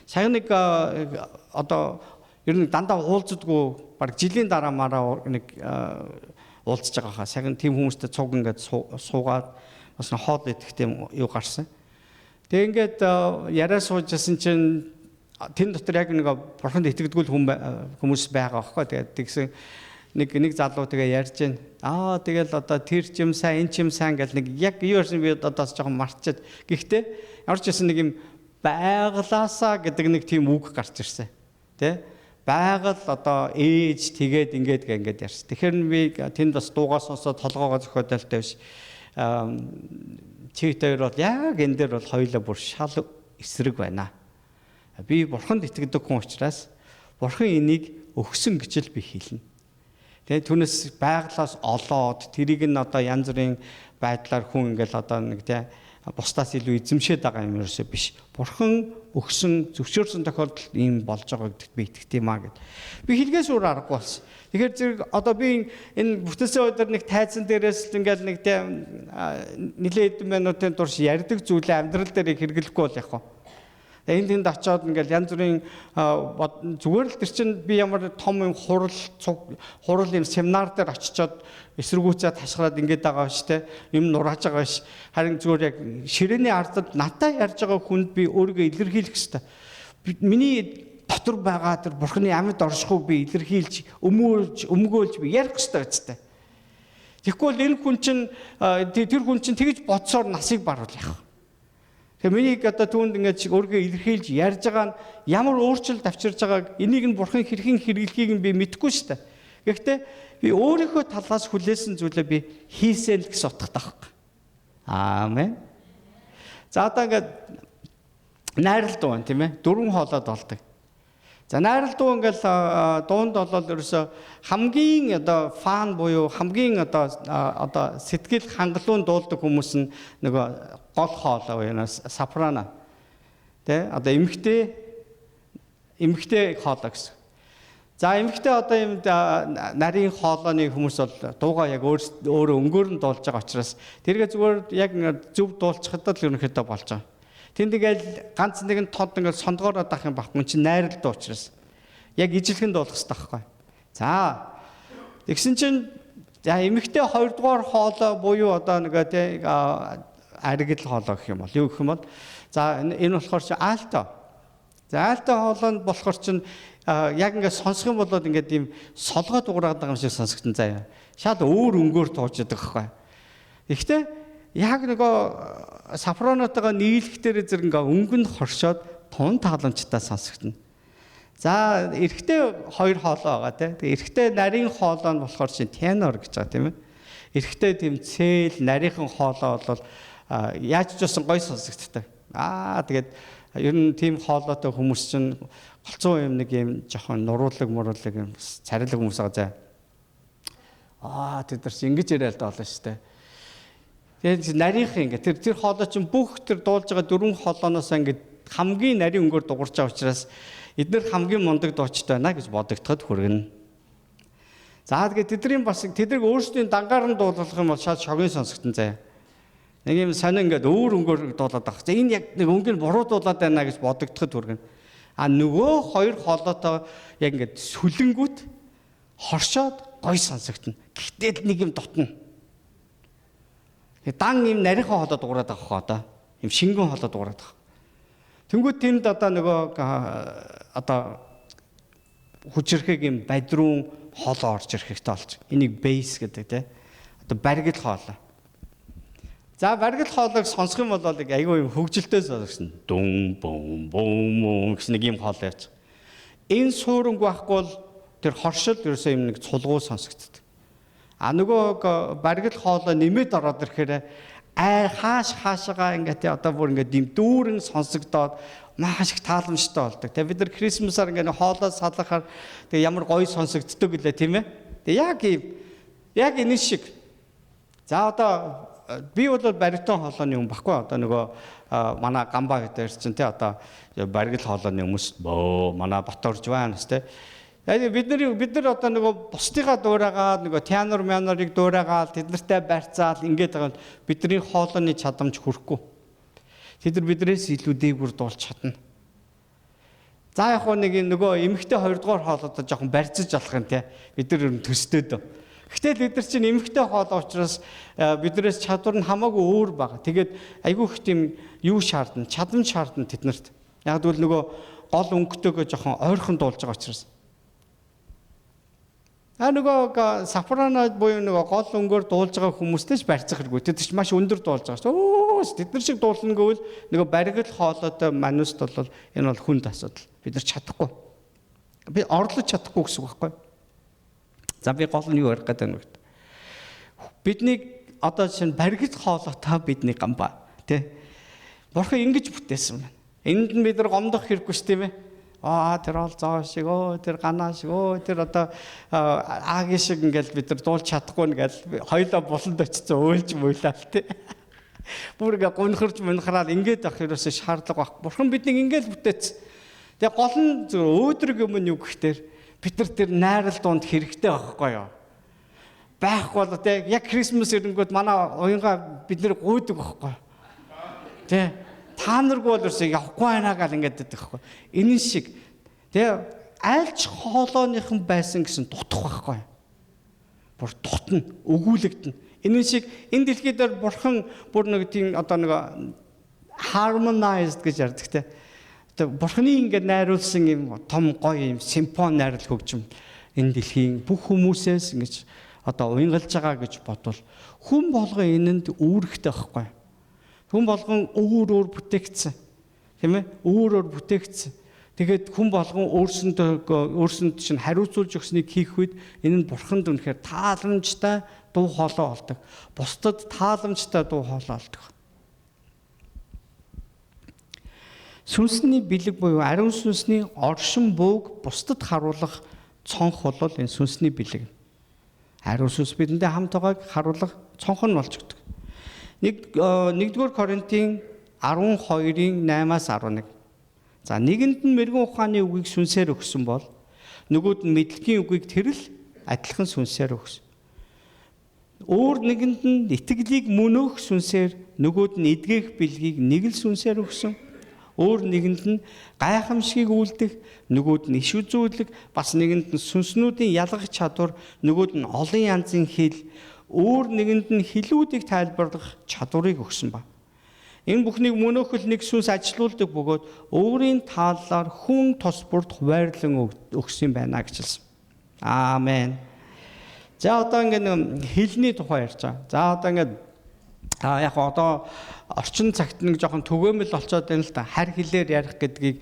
сая нэг одоо ер нь дандаа уулздаггүй баг жилийн дараа мараа нэг уулзж байгаа хаа. Сайхан тийм хүмүүстэй цуг ингээд суугаад бас хоол идэх тийм юу гарсан. Тэгээ ингээд яриа сууж байсан чинь тэн дотор яг нэг бурханд итгэдэггүй хүмүүс байгаа байхгүй. Тэгээд тэгсэн нэг залуу тэгээ ярьж байна. Аа тэгэл одоо тэр ч юм сайн, энэ ч юм сайн гэл нэг яг юу ярьсан би одоо бас жоохон мартчихад. Гэхдээ ямар ч байсан нэг юм байглаасаа гэдэг нэг тийм үг гарч ирсэн. Тэ? Байгаль одоо ээж тэгээд ингээд ингээд ярьсан. Тэгэхээр би тэнд бас дуугаа сонсоод толгоогоо зөхиодолтой биш. Чигтээр бол яг энэ дээр бол хоёулаа бүр шал эсрэг байна. Би Бурханд итгэдэг хүн учраас Бурхан энийг өгсөн гэж л би хэлнэ. Тэгээд түүнээс байглаас олоод тэрийг нь одоо янз бүрийн байдлаар хүн ингээл одоо нэг тий бусдаас илүү эзэмшээд байгаа юм ерөөсөө биш. Бурхан өгсөн зөвшөөрсөн тохиолдолд ийм болж байгаа гэдэгт би итгэдэг юм аа гэд. Би хэлгээс өөр аргагүй болсон. Тэгэхээр зэрэг одоо би энэ бүтээсэн өдөр нэг тайзан дээрээс л ингээл нэг тий нилээ хэдэн минутын турш ярьдаг зүйлээ амьдрал дээр хэрэглэхгүй бол яг хаа. Энд тэнд очиод ингээл янз бүрийн зүгээр л тэр чинь би ямар том юм хурал хурал юм семинар дээр очичоод эсэргүүцээ ташгараад ингээд байгаа биш те юм нурааж байгаа биш. Харин зүгээр яг ширээний ардад надтай ярьж байгаа хүнд би өөрийгөө илэрхийлэх хэрэгтэй. Миний дотор байгаа тэр Бурхны амьд оршихуйг би илэрхийлж өмөөлж өмгөөлж би ярих хэрэгтэй үстэй. Тэгэхгүй бол энэ хүн чинь тэр хүн чинь тэгж бодсоор насыг баруул яах. Тэгээ миний одоо түүнд ингээд өөрийгөө илэрхийлж ярьж байгаа нь ямар өөрчлөлт авчирж байгааг энийг нь Бурхан хэрхэн хэрэглэхийг нь би мэдэхгүй шүү дээ. Гэхдээ би өөрийнхөө талаас хүлээсэн зүйлээ би хийсэн л гэсэн утгатай байхгүй. Аамен. За одоо ингээд найрал дуу байна тийм ээ. Дөрвөн хоолойд болдог. За найрал дуу ингээл дуунд болол ерөөсө хамгийн одоо фан буюу хамгийн одоо сэтгэл хангалуун дуулдаг хүмүүс нь нөгөө гол хоолой буюу сопрано. Тэ одоо эмэгтэй хоолой гэсэн. За эмэгтэй одоо юм нарийн хоолойны хүмүүс бол дуугаа яг өөрөө өнгөөр нь дуулж байгаа учраас тэргээ зүгээр яг зөв дуулчихад л ерөнхийдөө болж байгаа. Тэнд ингээл ганц нэгэн тод ингээл сондгоороод авах юм байхгүй чинь найрал дуу учраас яг ижилхэн дуулах хэрэгтэй байхгүй. За тэгсэн чинь за эмэгтэй хоёрдугаар хоолой буюу одоо нөгөө тий аригдл хоолой гэх юм бол юу гэх юм бол за энэ болохоор чи альто. За альто хоолой нь болохоор чинь яг ингээд сонсох юм бол ингээд ийм солгой дуурайд байгаа юм шиг сонсогдсон заяа. Шал өөр өнгөөр тууж яадаг байхгүй. Гэхдээ яг нөгөө сопранотойгоо нийлэхдээ зэрэг ингээ өнгө нь хоршоод тун тааламжтай сонсогдно. За эрэгтэй хоёр хоолой байгаа тий. Тэгээ эрэгтэй нарийн хоолой нь болохоор чинь тенор гэж байгаа тийм ээ. Эрэгтэй тийм цээл нарийнхан хоолой бол яаж ч байсан гоё сонсогддог. Аа тэгээд ер нь тийм хоолойтой хүмүүс чинь голцоо юм нэг юм жоохон нуруулаг муруулаг юм царилаг хүмүүс байгаа заа. Аа тэд нар чи ингэж яриад л болно шүү дээ. Тэгээд нарийнхан ингээ тэр хоолой чинь бүх тэр дуулж байгаа дөрвөн хоолойноос ингээ хамгийн нарийн өнгөөр дуурч байгаа учраас эднэр хамгийн мундаг дуучтай байна гэж бодогдоход хүргэнэ. За тэгээд тэдний бас тэднийг өөрсдийн дангаар нь дуулах юм бол шал шогийн сонсогдсон заяа. Нэг юм сонин ингээд өөр өнгөөр дуулаад байгаа. За энэ яг нэг өнгө нь буруу дуулаад байна гэж бодогдоход хүргэнэ. А нөгөө хоёр хоолойтой яг ингээд сүлэнгүүт хоршоод гой сонсогдно. Гэхдээ л нэг юм дутна. Дан юм нарийнхан хоолой дуурайд байгаа хоо одоо. Юм шингэн хоолой дуурайд байгаа. Тэнгүүд тэнд одоо нөгөө одоо хүчирхэг юм бадрун хоолой орж ирэх хэрэгтэй болж. Энийг бейс гэдэг те. Одоо баригл хоолой. За баригл хоолойг сонсох юм бол айгүй юм хөгжилтэй сонсогдсон. Дүн бум бум гэсэн нэг юм хоолой явж. Энэ сууранг байхгүй бол тэр хоршил ерөөсөө юм нэг цулгуу сонсогддог. А нөгөө баригл хоолой нэмээд ороод ирэхээр ай хааш хаашгаа ингээд тий одоо бүр ингээд юм дүүрэн сонсогдоод маш их тааламжтай болдог. Тэгээ бид нар Крисмасаар ингээд хоолой салгахаар тэгээ ямар гоё сонсогддог гэлээ тийм ээ. Тэгээ яг ийм яг энэ шиг. За одоо би бол баритон хоолойны хүн баггүй. Одоо нөгөө манай гамбаа гэдэг чинь тий одоо баригл хоолойны хүмүүс бөө манай Баторж байна тий. Яг бид нар одоо нөгөө бусдыгаа дуурайгаад нөгөө тенор манорыг дуурайгаад тэд нартай барьцаал ингээд байгаа бидний хоолойны чадамж хүрхгүй. Тэд нар биднээс илүү дээгүүр дуулж чадна. За яг нэг нөгөө эмэгтэй хоёрдугаар хоолойтой жоохон барьцаж алах юм те. Бид нар төстэй дөө. Гэтэл бид нар чинь эмэгтэй хоолой учраас биднээс чадвар нь хамаагүй өөр байгаа. Тэгээд айгүй их тийм юу шаардна, чадамж шаардна тэднэрт. Яг гэвэл нөгөө гол өнгөтэйгөө жоохон ойрхон дуулж байгаа учраас. А нөгөө сопрано буюу нөгөө гол өнгөөр дуулж байгаа хүмүүстэй ч барьцах хэрэггүй. Тэд ч маш өндөр дуулж байгаа шүү. Өөс тэд нар шиг дуулна гэвэл нөгөө баригл хоолойтой мануст бол энэ бол хүнд асуудал. Бид нар чадахгүй. Би орлож чадахгүй гэсэн үг байхгүй. За би гол нь юу ярих гэдэг вэ? Биднийг одоо жишээ нь баригл хоолойтой бидний гамбаа тий. Бурхан ингэж бүтээсэн байна. Энд нь бид нар гомдох хэрэггүй шүү дээ. Аа тэр ол зоо шиг, өө тэр ганаа шиг, өө тэр одоо аагийн шиг ингээл бид нар дуулж чадахгүй ингээл хоёлоо буланд очсон өөлж мөйлал тий. Бүр ингээ гунхарч мунхраал ингээд авах ерөөсөө шаардлага баг. Бурхан биднийг ингээл бүтээц. Тэгээ гол нь зөв өөдрөг юм нь юу гэхтэр бид нар тэр найрал дунд хэрэгтэй байхгүй юу? Байхгүй бол тий яг Крисмас ирэнгүүт манай уянгаа бид нэр гуйдаг байхгүй. Тий та наргүй бол ерөөсөө явахгүй байна гал ингээд байдаг байхгүй. Энэ шиг тэгээ айлч хоолойныхан байсан гэсэн дутах байхгүй. Бүр дутна, өгүүлэгдэнэ. Энэ шиг энэ дэлхий дээр бурхан бүр нэг тийм одоо нэг harmonized гэж ярьдаг те. Одоо бурханы ингээд найруулсан юм том гоё юм симфони найрал хөгжим энэ дэлхийн бүх хүмүүсээс ингэж одоо уянгалж байгаа гэж бодвол хүн болгон энэнд үүрэгтэй байхгүй. Хүн болгон өөр өөр бүтээгдсэн. Тийм ээ? Өөр өөр бүтээгдсэн. Тэгээд хүн болгон өөрсөнд чинь хариуцуулж өгснийг хийх үед энэ нь бурханд үнэхээр тааламжтай дуу хоолой болдог. Бусдад тааламжтай дуу хоолой болдог. Сүнсний бэлэг буюу ариун сүнсний оршин бууг бусдад харуулах цонх бол энэ сүнсний бэлэг. Ариун сүнс бидэндээ хамт байгааг харуулах цонх нь болж өгдөг. 1-р Коринтын 12-ын 8-аас 11. За нэгэнд нь мэрэгэн ухааны үгийг сүнсээр өгсөн бол нөгөөд нь мэдлэгийн үгийг тэр л адилхан сүнсээр өгсөн. Өөр нэгэнд нь итгэлийг мөнөөх сүнсээр, нөгөөд нь эдгэх бэлгийг нэг л сүнсээр өгсөн. Өөр нэгэнд нь гайхамшигыг үлдэх, нөгөөд нь иш үзүүлэг, бас нэгэнд нь сүнснүүдийн ялгах чадвар, нөгөөд нь олон янзын хэл, өөр нэгэнд нь хэлүүдийг тайлбарлах чадварыг өгсөн ба. Энэ бүхнийг мөнөөхөл нэг сүнс ажилуулдаг бөгөөд өөрийн тааллаар хүн тус бүрд хуваарлан өгсөн байна гэж хэлсэн. Аамен. За одоо ингээд нэг хэлний тухай ярьж байгаа. За одоо ингээд яг одоо орчин цагт нэг жоохон түгээмэл болцоод байна л да. Харь хэлээр ярих гэдгийг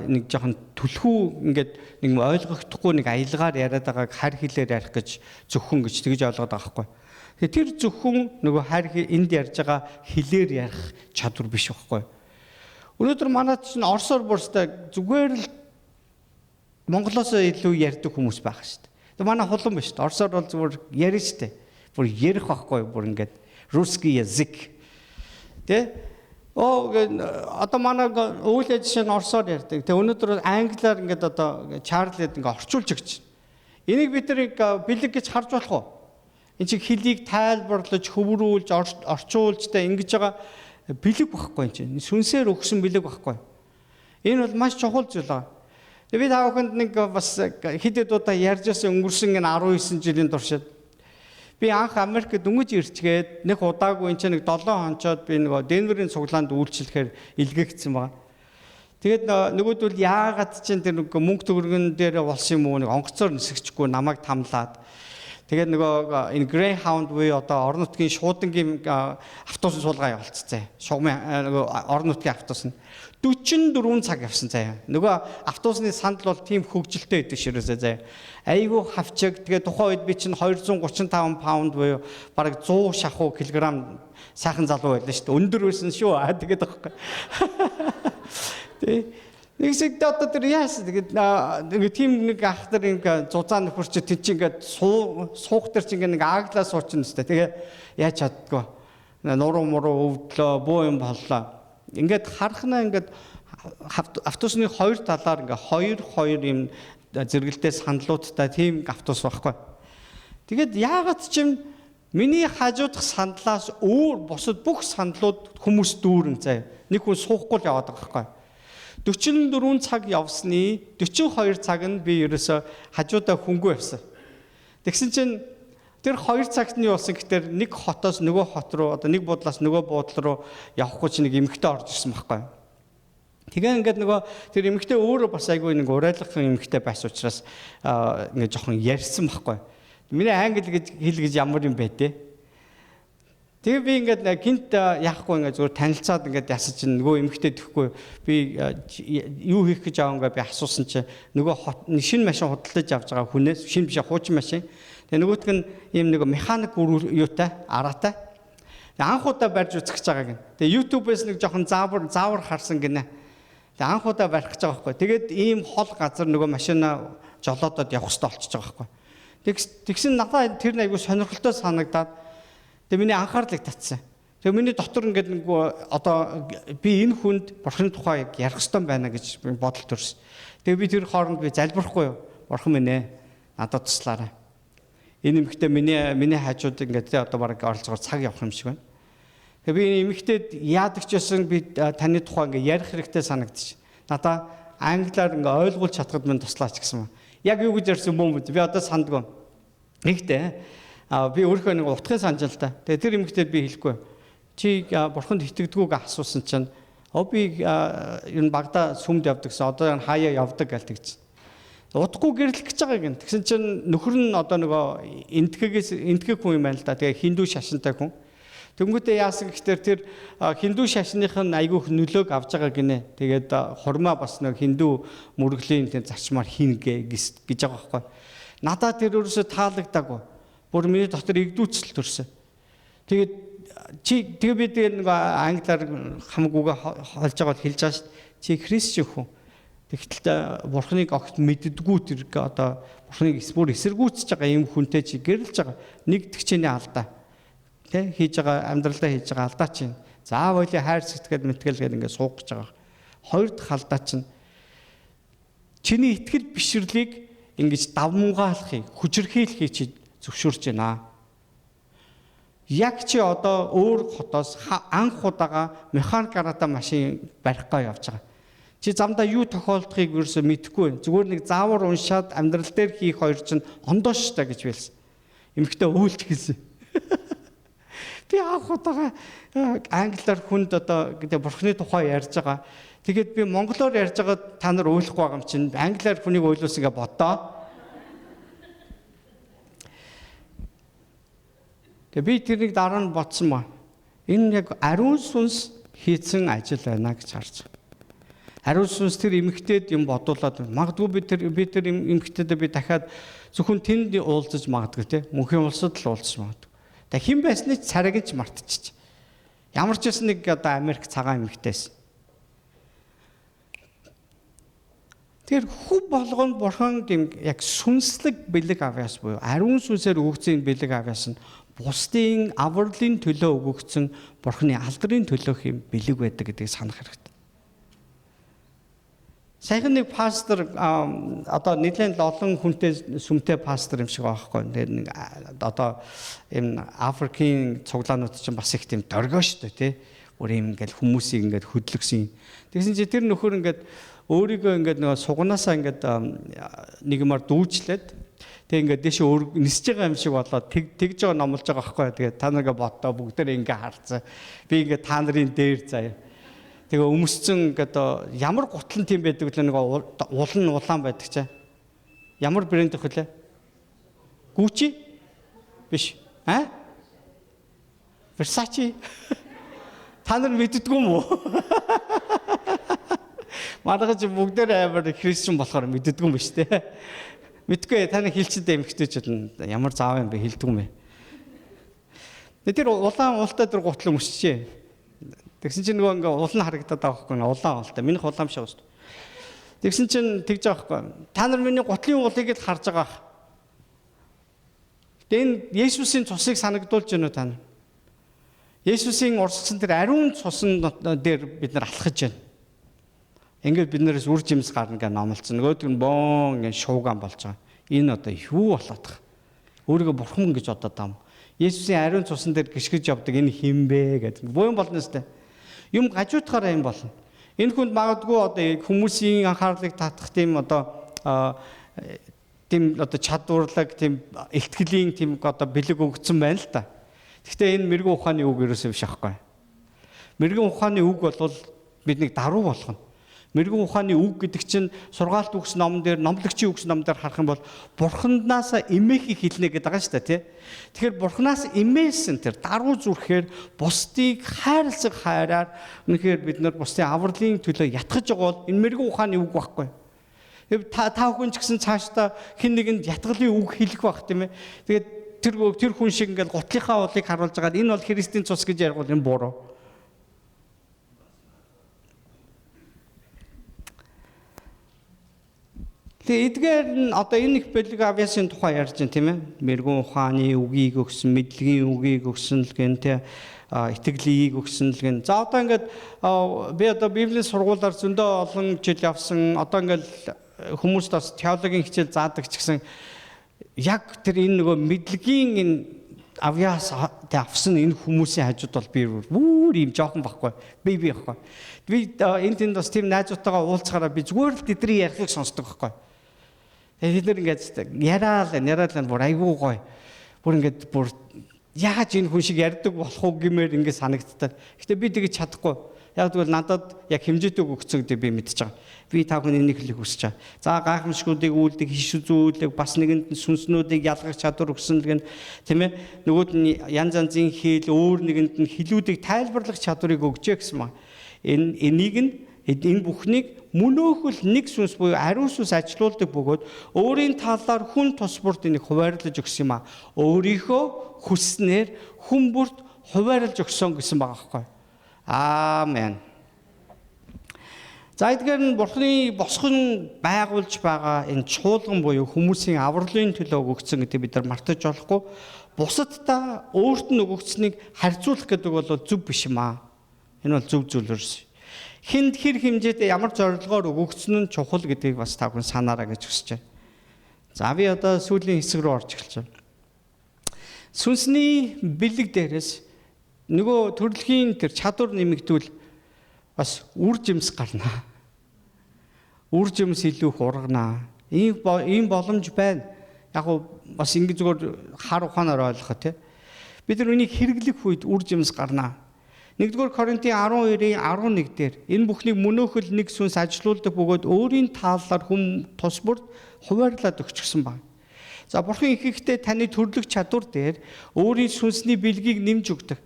нэг жоохон түлхүү ингээд нэг ойлгохдохгүй нэг аялгаар яриад байгааг харь хэлээр ярих гэж зөвхөн гэж тэгж ойлгоод байгаа байхгүй. Тэгэхээр тэр зөвхөн нөгөө харь энд ярьж байгаа хэлээр ярих чадвар биш байхгүй. Өнөөдөр манайд чинь Оросоор бүрстэй зүгээр л Монголоос илүү ярьдаг хүмүүс байх шүү дээ. Тэгээ манай хулан биш шүү дээ. Оросоор бол зүгээр ярина шүү дээ. Бүр ярих байхгүй бүр ингээд русский язык. Тэ? Оо одоо манай үйл ажил нь орсоор ярьдаг. Тэгээ өнөөдөр англиар ингээд одоо Чарлид ингээд орчуулж өгч. Энийг бид нар бэлэг гэж харж болох уу? Энд чинь хэлийг тайлбарлаж, хөврүүлж, орчуулж тэ ингэж байгаа бэлэг байхгүй энэ чинь. Сүнсээр өгсөн бэлэг байхгүй. Энэ бол маш чухал зүйл байгаа. Тэгээ би та бүхэнд нэг бас хэд хэд удаа ярьж байсан өнгөрсөн энэ 19 жилийн туршид би анх Америкт дөнгөж ирчгээд нэг удаагүй энэ чинь нэг 7 хонцоод би нөгөө Денверийн цуглаанд үйлчлэхээр илгээгдсэн байгаа. Тэгээд нөгөөдөл яагаад чинь тэр нэг мөнгө төгрөгөн дээр болсон юм уу нэг онгоцоор нисгчихгүй намайг тамлаад тэгээд нөгөө энэ Greyhound буюу одоо орон нутгийн шуудангийн автобус суулгаа явуулцсан. Шугамын нөгөө орон нутгийн автобус нь 44 цаг явсан заяа. Нөгөө автобусны сандал бол тийм хөгжилтэй байдаг ширээсээ заяа. Айгүй хавчаг. Тэгээ тухайн үед би чинь 235 паунд буюу бараг 100 шахуу килограмм сайхан залуу байлаа шүү дээ. Өндөр байсан шүү. Аа тэгээд байхгүй. Тэ. Нэг шиг одоо тэр яасан тэгээд нэг тийм нэг ах нар ингээ зузаан нөхөр чи тэр чи ингээд суух тэр чи ингээ нэг ааглаа суучин өстэй. Тэгээ яаж чаддгүй. Нуруу муруу өвдлөө, бөө юм боллоо. Ингээд харахнаа ингээд автобусны хоёр талаар ингээ хоёр юм зэрэгэлдээ сандлуудтай тийм автобус байхгүй. Тэгээд яагаад ч юм миний хажуудах сандлаас өөр бусад бүх сандлууд хүмүүс дүүрэн заяа. Нэг хүн суухгүй л яваад байгаа байхгүй. 44 цаг явсны 42 цаг нь би ерөөсө хажуудаа хүнгүй явсан. Тэгсэн чинь тэр 2 цагт нь юу болсон гэхээр нэг хотоос нөгөө хот руу одоо нэг буудлаас нөгөө буудлал руу явахгүй чинь нэг эмэгтэй орж ирсэн байхгүй. Тэгээ ингээд нөгөө тэр эмэгтэй өөрөө бас айгүй нэг урайлахын эмэгтэй байсан учраас ингээд жоохон ярьсан байхгүй. Миний англи гэж хэл гэж ямар юм бэ те. Тэгээ би ингээд гинт яахгүй ингээд зүгээр танилцаад ингээд яасан чинь нөгөө эмэгтэй тэхгүй би юу хийх гэж авангаа би асуусан чинь нөгөө шинэ машин худалдаж авч байгаа хүнээс шинэ биш хуучин машин. Тэгээ нөгөөтг нь ийм нэг механик юутай араатай. Анх удаа барьж үзэх гэж байгааг нь. Тэгээ YouTube-ээс нэг жоохон заавар харсан гинэ. Тэгээ анх удаа барих гэж байгаа байхгүй. Тэгээд ийм хол газар нөгөө машина жолоодод явах хэрэгтэй болчихж байгаа байхгүй. Тэгсэн надад тэр нь айгүй сонирхолтой санагдаад тэгээ миний анхаарлыг татсан. Тэгээ миний дотор ингээд нэг одоо би энэ хүнд Бурхны тухай ярих хэрэгтэй байна гэж бодол төрсөн. Тэгээ би тэр хооронд би залбирахгүй юу? Бурхан минь ээ, надад туслаарай. Энэ эмэгтэй миний хажууд ингээд тэ одоо бараг оролцоогоор цаг явах юм шиг байна. Тэгээ би энэ эмэгтэйд яадаг ч байсан би таны тухай ингээд ярих хэрэгтэй санагдчих. Надаа англиар ингээд ойлгуулж чадахад минь туслаач гэсэн юм. Яг юу гэж ярьсан бөм би одоо сандгүй. Нэгтээ би өөрийнхөө нэг утгыг санаж л та. Тэгээ тэр эмэгтэйд би хэлэхгүй. Чи бурханд итгэдэггүй гэж асуусан чинь би ер нь багада сүмд явдаг гэсэн. Одоо хаяа явдаг гэж тэгсэн. Удахгүй гэрлэх гэж байгаа гин. Тэгсэн чинь нөхөр нь одоо нөгөө энтгэг хүн юм байна л да. Тэгээ хиндүү шашинтай хүн. Тэнгүүтээ яасан гэхээр тэр хиндүү шашных нь айгүйх нөлөөг авч байгаа гинэ. Тэгээд хурмаа бас нэг хиндүү мөргөлийн тийм зарчмаар хийнэ гэж байгаа байхгүй. Надад тэр өөрөөсөө таалагдаагүй. Бүр миний дотор игдүүцэл төрсөн. Тэгээд чи тэгээ би тэгээ нэг англиар хамгүйгээ холж байгаа бол хэлж байгаа шүү. Чи христч хүн. Тэгтэл Бурхныг огт мэддэггүй тэр одоо Бурхныг бүр эсэргүүцэж байгаа юм хүнтэй чи гэрлэж байгаа. Нэг тэгчээний алдаа. Тэ хийж байгаа амьдралдаа хийж байгаа алдаа чинь. Заавал хайр сэтгэл мэтгэл гэдэг ингээд суух гэж байгаа. Хоёр дахь алдаа чинь чиний итгэл бишрлийг ингэж давмгаалахыг, хүчирхийлэхийг чи зөвшөөрч байна. Яг чи одоо өөр хотоос анх удаага механик гараатай машин барих гоо явж байгаа. Чи замдаа юу тохиолдохыг ерөөсөө мэдэхгүй. Зүгээр нэг заавар уншаад амьдрал дээр хийх хоёр чинь ондоо штай гэж хэлсэн. Эмэгтэй өөлж хэлсэн. Би анх удаага англиар хүнд одоо гэдэг Бурхны тухай ярьж байгаа. Тэгээд би монголоор ярьж байгаа та нар ойлгохгүй байгаа юм чинь англиар хүнийг ойлгуулсан гэж бодоо. Тэгээ би тэрнийг дараа нь бодсон ба. Энэ яг ариун сүнс хийцэн ажил байна гэж харж байгаа. Ариун сүнс тэр эмэгтэйд юм бодуулаад магадгүй би тэр эмэгтэйдээ би дахиад зөвхөн тэнд уулзаж магадгүй те. Мөнхийн улсад л уулзаж магадгүй. Тэг хэн байсныг царайг ч мартчих. Ямар ч байсан нэг одоо Америк цагаан эмэгтэйсэн. Тэгэхээр хүн болгонд Бурхан гэм яг сүнслэг бэлэг авяас буюу ариун сүнсээр өгөгдсөн бэлэг авяас нь бусдын авралын төлөө өгөгдсөн Бурханы алдрын төлөөх юм бэлэг байдаг гэдгийг санах хэрэгтэй. Саяхан нэг пастор одоо нэлээд олон хүнтэй сүмтэй пастор юм шиг байгаа байхгүй. Тэгээд нэг одоо юм Африкийн цуглаанууд чинь бас их тийм доргоо шүү дээ, тий. Бүр юм ингээл хүмүүсийг ингээд хөдлөгсөн. Тэгсэн чинь тэр нөхөр ингээд өөрийгөө ингээд нөгөө суганаасаа ингээд нэг юмар дүүжлээд тэг ингээд дэше нисэж байгаа юм шиг болоод тэгж байгаа номлож байгаа байхгүй. Тэгээд та наргээ боддоо бүгдээр ингээ харцсан. Би ингээд та нарын дээр заяа. Тэгээ өмсцэн ингээд ямар гутлан тийм байдаг вэ, нэг улан улаан байдаг чаа. Ямар брэнд их вүлээ? Gucci? Биш. А? Versace? Та нар мэддэггүй юм уу? Манайхан чи бүгдээр амар христчэн болохоор мэддэггүй юм биш те. Мэдгүй таны хилчэд эмэгтэйчүүд ямар заав юм бэ хэлдэг юм бэ? Тэр улаан уултай тэр гутлан өмсчээ. Тэгсэн чинь нөгөө ингээ улан харагдаад байгаа байхгүй, улаан уултай. Минийх улаан биш байгаа шүү. Тэгсэн чинь тэгж байгаа байхгүй. Та нар миний гутлын уулыг л харж байгаа. Гэтэ энэ Есүсийн цусыг санагдуулж байна уу та нар? Есүсийн урсгасан тэр ариун цусан дээр бид нар алхаж байна. Ингээд бид нараас үр жимс гарна гэж номлоцсон. Нөгөөдөг нь бөөн ингээд шууган болж байгаа. Энэ одоо юу болоод байгаа? Өөрийгөө бурхан гэж бодоод байгаа юм. Есүсийн ариун цусан дээр гიშгэж явдаг энэ хин бэ гэдэг. Буян болно сте. Юм гажуутахаараа юм болно. Энэ хүнд магадгүй одоо хүмүүсийн анхаарлыг татах тийм одоо тийм одоо чадварлаг тийм илтгэлийн тийм одоо бэлэг өгсөн байна л та. Гэхдээ энэ мэрэгэн ухааны үг ерөөсөө биш аахгүй. Мэрэгэн ухааны үг бол биднийг даруй болгоно. Мэрэгэн ухааны үг гэдэг чинь сургаалт үгс номон дээр, номлогчийн үгс номон дээр харах юм бол бурханаас эмээхийг хэлнэ гэдэг байгаа шүү дээ, тий. Тэгэхээр бурханаас эмээсэн тэр даруй зүрхээр бусдыг хайрлах хайраар үнэхээр бид нар бусдын авралын төлөө ятгах байгаа бол энэ мэрэгэн ухааны үг байхгүй. Та хүн ч гэсэн цаашдаа хэн нэгэнд ятгалын үг хэлэх байх тийм ээ. Тэгээд тэр хүн шиг ингээл гутлынхаа уулыг харуулж байгаа энэ бол Христийн цус гэж ярих бол энэ буруу. Тэгээ эдгээр нь одоо энэ их бэлэг авьяасын тухай ярьж байна, тийм ээ. Мэргүн ухааны үгийг өгсөн, мэдлэгийн үгийг өгсөн л гэн, тийм, итгэлийг өгсөн л гэн. За, одоо ингээд би одоо Библийн сургуулиар зөндөө олон жил явсан. Одоо ингээд хүмүүст бас теологийн хичээл заадаг ч гэсэн яг тэр энэ нөгөө мэдлэгийн энэ авьяас тэг авсан энэ хүмүүсийн хажууд бол би бүр юм жоохон байхгүй. Би байхгүй. Би энэ тэнд бас тийм найзуудтайгаа уулзахаараа би зүгээр л тэдний ярихыг сонсдог байхгүй. Тэгээ тэд нар ингээд яриа л яриа л, бүр айгүй гоё. Бүр ингээд бүр яаж энэ хүн шиг ярьдаг болох уу гэмээр ингээд санагддаг. Гэтэ би тэгэж чадахгүй. Яг тэгвэл надад яг хэмжээтэй өгсөн гэдэг би мэдчихэж байгаа. Би та бүхэн энийг хэлэх хүсэж байгаа. За, гайхамшгуудыг үйлдэх, иш үзүүлэг, бас нэгэнд нь сүнснүүдийг ялгах чадвар өгсөн л гэн, тийм ээ. Нөгөөд нь янз янзын хэл, өөр нэгэнд нь хэлүүдийг тайлбарлах чадварыг өгчээ гэсэн маа. Энэ энийг нь энэ бүхнийг мөнөөхөл нэг сүнс буюу ариун сүнс ажилуулдаг бөгөөд өөрийн талаар хүн тус бүрт энийг хуваарлаж өгсөн юм а. Өөрийнхөө хүснээр хүн бүрт хуваарлаж өгсөн гэсэн байгаа байхгүй. Аамен. За, эдгээр нь Бурхны босгон байгуулж байгаа энэ чуулган буюу хүмүүсийн авралын төлөө өгөгдсөн гэдэг бид нар мартаж болохгүй. Бусаддаа өөрт нь өгөгдсөнийг харьцуулах гэдэг бол зөв биш юм аа. Энэ бол зөв зүйл ерөөс. Хүнд хэр хэмжээтэй ямар зорилгоор өгөгдсөн нь чухал гэдгийг бас та бүхэн санаарай гэж хүсэж байна. За, би одоо сүүлийн хэсэг рүү орж эхэлж байна. Сүнсний бэлэг дээрээс нөгөө төрөлхийн тэр чадвар нэмэгдвэл бас үр жимс гарна. Үр жимс илүү их ургана. Ийм боломж байна. Яг гоо бас ингэ зүгээр хар ухаанаар ойлгох, тий. Бид нар үнийг хэрэглэх үед үр жимс гарна. 1-р Коринтын 12-ийн 11 дээр энэ бүхнийг мөнөөхөл нэг сүнс ажилуулдаг бөгөөд өөрийн тааллаар хүн тус бүрт хуваарлаад өгчихсөн байна. За, Бурхан ихэнхдээ таны төрлөх чадвар дээр өөрийн сүнсний бэлгийг нэмж өгдөг.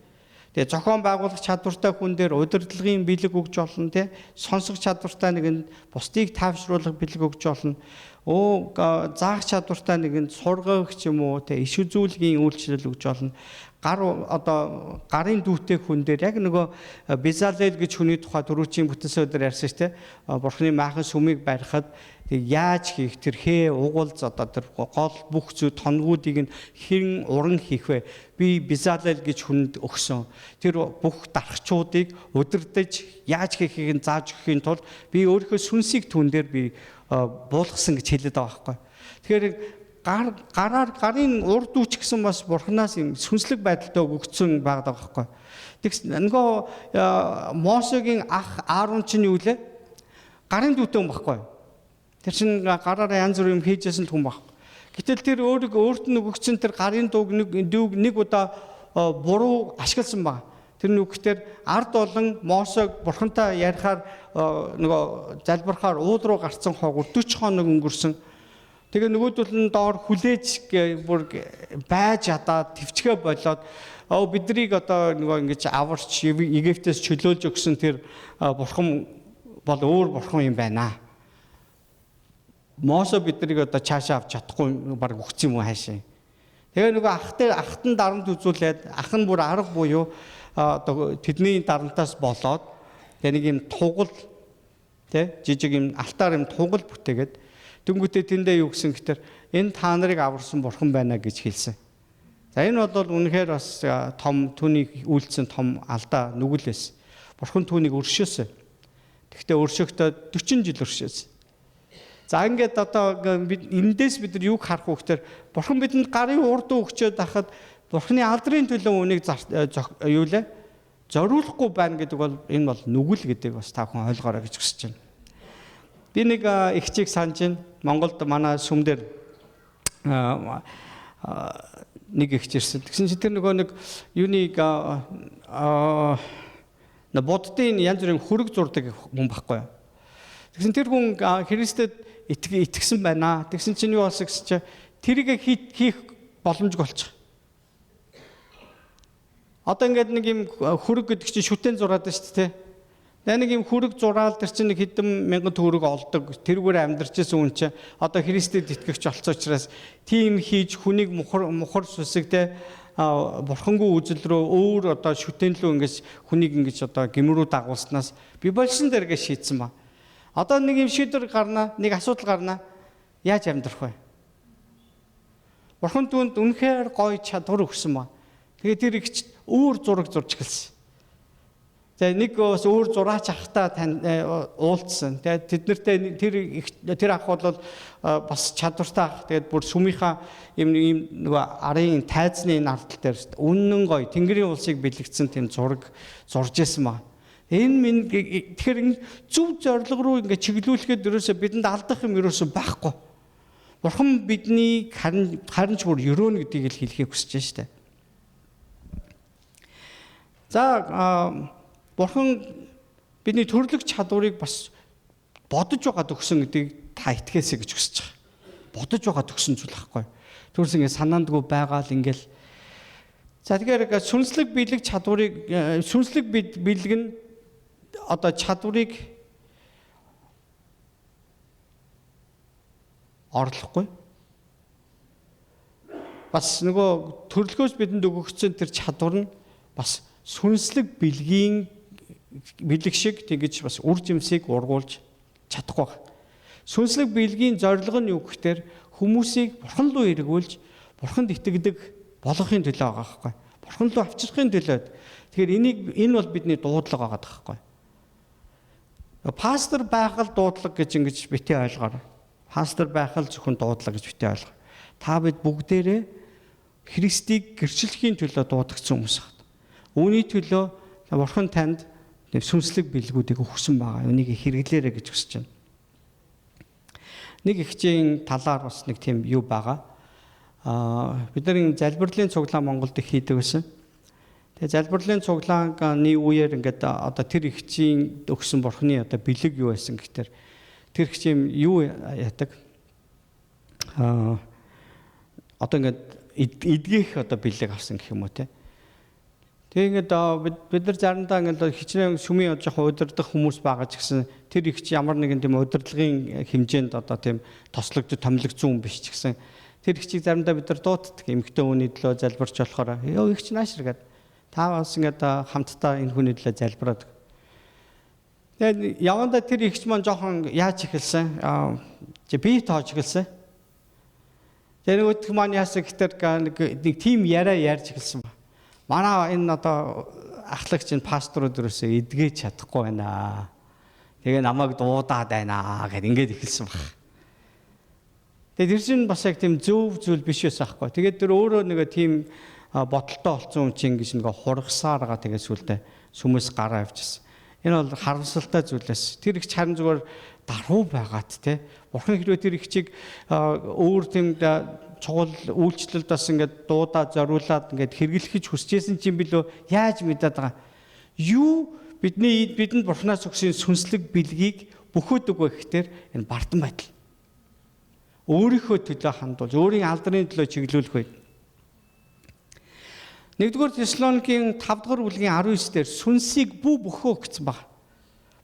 Тэгээ зохион байгуулах чадвартай хүн дээр удирдлагын бэлэг өгж болно, тий. Сонсох чадвартай нэгэнд бусдыг таавшруулах бэлэг өгж болно. Заах чадвартай нэгэнд сургах ч юм уу, тий, иш үзүүлгийн үйлчлэл өгж болно. Гар одоо гарын дүүтэй хүн дээр яг нөгөө Безалел гэж хүний тухай түрүүчийн бүтэн өдөр ярьсан шүү дээ. Бурхны майхан сүмийг барихад тэг яаж хийх, тэр хээ угуулз, одоо тэр гол бүх зүй тонгуудыг нь хэн уран хийх вэ? Би Безалел гэж хүнд өгсөн. Тэр бүх дархчуудыг удирдах, яаж хийхийг нь зааж өгөхийн тулд би өөрийнхөө сүнсийг түн дээр би буулгасан гэж хэлээд байгаа байхгүй. Тэгэхээр гар гараар гарын урд дүүч гэсэн бас Бурханаас юм сүнслэг байдалтай өгөгдсөн байгаа байхгүй. Тэгс нөгөө Мосегийн ах Аарон чинь юу лээ? Гарын дүүтэй хүн байхгүй. Тэр чинь гараараа янз бүр юм хийжсэн л хүн баг. Гэтэл тэр өөрийг өөрт нь өгөгдсөн тэр гарын дууг нэг удаа буруу ашигласан баг. Тэр нүгтэр ард болон Мосег Бурхантай ярихаар нөгөө залбирахаар уул руу гарцсан хойгуур 40 хоног өнгөрсөн. Тэгээ нөгөөдөл нь доор хүлээж бүр байж ядаад төвчгөө болоод биднийг одоо нөгөө ингэж аварч Египтээс чөлөөлж өгсөн тэр бурхан бол өөр бурхан юм байна. Мосе биднийг одоо цаашаа авч чадахгүй, баг өгсөн юм уу хаашаа. Тэгээ нөгөө ах дээр ахт нь дарамт үзүүлээд, ах нь бүр арга буюу одоо тэдний дарамтаас болоод тэгээ нэг юм тугал, тэ, жижиг юм алтаар юм тугал бүтээгээд, тэнгуүтээ тэндээ юу гэсэн гэтэр энэ та нарыг аварсан бурхан байна гэж хэлсэн. За, энэ бол үнэхээр бас том түүний үйлдсэн том алдаа, нүгэл байсан. Бурхан түүнийг өршөөсөн. Тэгэхдээ өршөхдөө 40 жил өршөөсөн. За, ингээд одоо бид эндээс бид нар юг харах вэ гэхээр Бурхан бидэнд гарын урд өгчөөд хахад Бурханы алдрын төлөө үнийг юу лээ зориулахгүй байна гэдэг бол энэ бол нүгэл гэдэг бас та бүхэн ойлгоорой гэж хүсэж байна. Би нэг эгчийг санаж байна. Монголд манай сүм дээр нэг эгч ирсэн. Тэгсэн чинь тэр нөгөө нэг юуныг буддын янз бүрийн хөрөг зурдаг хүн байхгүй юу. Тэгсэн тэр хүн Христэд итгэсэн байна. Тэгсэн чинь юу болсон гэсэн чинь тэрийг хийх боломжгүй болчих. Одоо ингээд нэг юм хөрөг гэдэг чинь шүтэн зураад байна шүү дээ. Тэгээ нэг юм хөрөг зураал, тэр чинь нэг хэдэн мянган төгрөг олдог. Тэрүүгээр амьдарч байсан хүн чинь одоо Христэд итгэгч болсон учраас тийм хийж хүнийг мухар сүсэг, те, бурхангүй үзэл рүү, өөр одоо шүтэн лүү ингэж хүнийг ингэж одоо гимрүү дагуулснаас би болсон дээр гэж шийдсэн ба. Одоо нэг юм шийдвэр гарна, нэг асуудал гарна. Яаж амьдрах вэ? Бурхан түүнд үнэхээр гоё чадвар өгсөн ба. Тэгээд тэр эгч өөр зураг зурж эхэлсэн. За нэг бас өөр зураач ахтай уулзсан. Тэгээд тэд нартэй тэр ах бол бас чадвартай ах. Тэгээд бүр сүмийнхаа юм нөгөө арын тайзны энэ ардал дээр үнэн гоё Тэнгэрийн улсыг бэлэгдсэн тийм зураг зурж исэн ба. Энэ минь тэгэхээр зөв зорилго руу ингээд чиглүүлэхэд ерөөсөө бидэнд алдах юм ерөөсөө байхгүй. Бурхан биднийг харин ч бүр өрөөнө гэдгийг л хэлхийг хүсэж байна шүү дээ. За Бурхан бидний төрлөх чадварыг бас бодож байгаа төгсөн гэдгийг та итгэээсэй гэж хүсэж байгаа. Бодож байгаа төгсөн зүйл байхгүй. Төрс ингээд санаандгүй байгаа л ингээл. За тэгэхээр сүнслэг биелэг чадварыг сүнслэг биелэг нь одоо чадварыг орлохгүй. Бас нөгөө төрлөхөөс бидэнд өгөгдсөн тэр чадвар нь бас сүнслэг бэлгийн бэлэг шиг тэгэж бас үр жимсийг ургуулж чадахгүй байна. Сүнслэг бэлгийн зорилго нь юу гэхээр хүмүүсийг бурхан руу эргүүлж бурханд итгэдэг болгохын төлөө байгаа байхгүй. Бурхан руу авчрахын төлөө. Тэгэхээр энэ бол бидний дуудлага байгаа байхгүй. Пастор байх л дуудлага гэж ингэж битгий ойлгоорой. Пастор байх л зөвхөн дуудлага гэж битгий ойлгоо. Та бид бүгдээрээ Христийг гэрчлэхийн төлөө дуудагдсан хүмүүс байна. Үүний төлөө Бурхан танд сүнслэг бэлгүүдийг өгсөн байгаа. Үүнийг хэрэглээрэй гэж хүсэж байна. Нэг эгчийн талаар бас нэг тийм юу байгаа. Бид нарын залбирлын цуглаан Монголд их хийдэг байсан. Тэгээ залбирлын цуглааны үеэр ингээд одоо тэр эгчийн өгсөн Бурханы одоо бэлэг юу байсан гэхээр тэр эгчийн юу яадаг? Одоо ингээд эдгэх одоо бэлэг авсан гэх юм уу те. Тэгээ ингээд бид нар заримдаа ингээд хичнээн сүмийн жоохон удирдах хүмүүс байгаа ч гэсэн тэр их чи ямар нэгэн тийм удирдлагын хэмжээнд одоо тийм тослогдож томилогдсон хүн биш ч гэсэн тэр их чиг заримдаа бид нар дуутдаг. Эмэгтэй хүний төлөө залбирч болохоор ёо их чи наашир гэд та бас ингээд хамтдаа энэ хүний төлөө залбираад. Тэгээд явандаа тэр ихч маань жоохон яаж эхэлсэн? Би тоож эхэлсэн. Тэгээ нөгөөх маань яасан гэхээр нэг тийм яриа ярьж эхэлсэн ба. Манай энэ одоо ахлагч энэ пасторууд ерөөсөө эдгэж чадахгүй байна. Тэгээ намайг дуудаад байна гэд ингээд эхэлсэн баг. Тэгээ тэр чинь бас яг тийм зөв зүйл биш байсан аахгүй. Тэгээд тэр өөрөө нэг тийм бодолтой болсон юм чинь ингэж нэг хургасаар байгаа тэгээ сүлдээ сүмэс гараа авчихсан. Энэ бол харамсалтай зүйлээс. Тэр их харин зүгээр даруй байгаад те. Бурхан хэрвээ тэр ихчийг өөр тийм чухал үйлчлэлд бас ингээд дуудаа зориулаад ингээд хэрэглэх гэж хүсэжсэн чинь билүү яаж мэдээд байгаа. Юу бидэнд Бурханаас өгсөн сүнслэг бэлгийг бөхөөдөг вэ гэхээр энэ бардам байдал. Өөрийнхөө төлөө хандуулж, өөрийн алдрын төлөө чиглүүлэх үед. 1-р Тессалоникийн 5 дугаар бүлгийн 19 дээр сүнсийг бүү бөхөө гэсэн баг.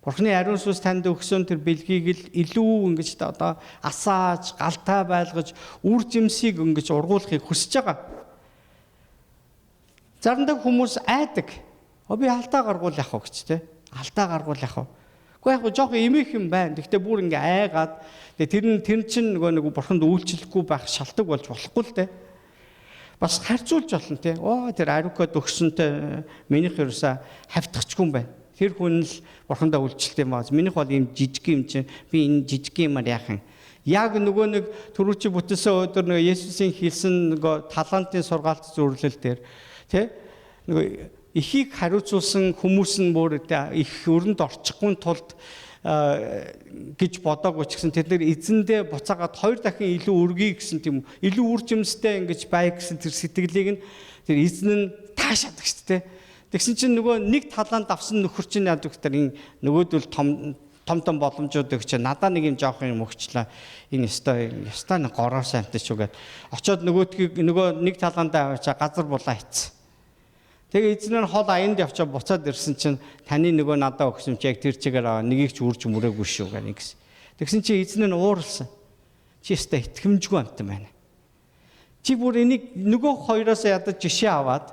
Бурхны ариун сүнс танд өгсөн тэр бэлгийг л илүү ингэж одоо асааж, галтай байлгаж, үр жимсийг ингэж ургуулахыг хүсэж байгаа. Заримдаа хүмүүс айдаг. Би алдаа гаргуул яах вэ гэж те. Алдаа гаргуул яах вэ? Гэхдээ яг жоохон эмээх юм байна. Гэхдээ бүр ингээ айгаад тэгээ тэр чинь нөгөө нэг бурханд үйлчлэхгүй байх шалтгаан болж болохгүй л те. Бас харьцуулж болно те. Оо тэр ариукад өгсөнтэй минийх ерөөсөө хавтахчгүй юм байна. Тэр хүн л бурхандаа үйлчлэлтэй юм аа. Минийх бол ийм жижиг юм чинь би энэ жижиг юмар яах юм. Яг нөгөө нэг түрүүчийн бүтээсэн өдөр нөгөө Есүсийн хэлсэн нөгөө талантын сургаалт зөвлөл дээр тэ нөгөө ихийг хариуцуулсан хүмүүс нь бүр их өрөнд орчихгүй тулд гэж бодоогүй ч гэсэн тэд нэр эзэндээ буцаагаад 2 дахин илүү өргөе гэсэн тийм илүү үр жимстэй ингэж бай гэсэн тэр сэтгэлийг нь тэр эзэн нь таашаадаг шүү дээ. Тэгсэн чинь нөгөө нэг талаанд авсан нөхөр чинь яадаг гэхээр энэ нөгөөдөл том том боломжууд өгч надаа нэг юм жоохон юм өгчлээ. Энэ ёстой нэг гороос амтч юу гэд очоод нөгөөдгийг нөгөө нэг талаандаа аваачаа газар булаа хийцэн. Тэгээ эзэн нь хол аянд явчаа буцаад ирсэн чинь таны нөгөө надаа өгсөн чи яг тэр чигээр нэгийг ч үрж мөрөөгүй шүү гэх ингэсэн. Тэгсэн чи эзэн нь ууралсан. Чи ёстой итгэмжгүй амтан байна. Чи бүр энийг нөгөө хоёроос ядаж жишээ аваад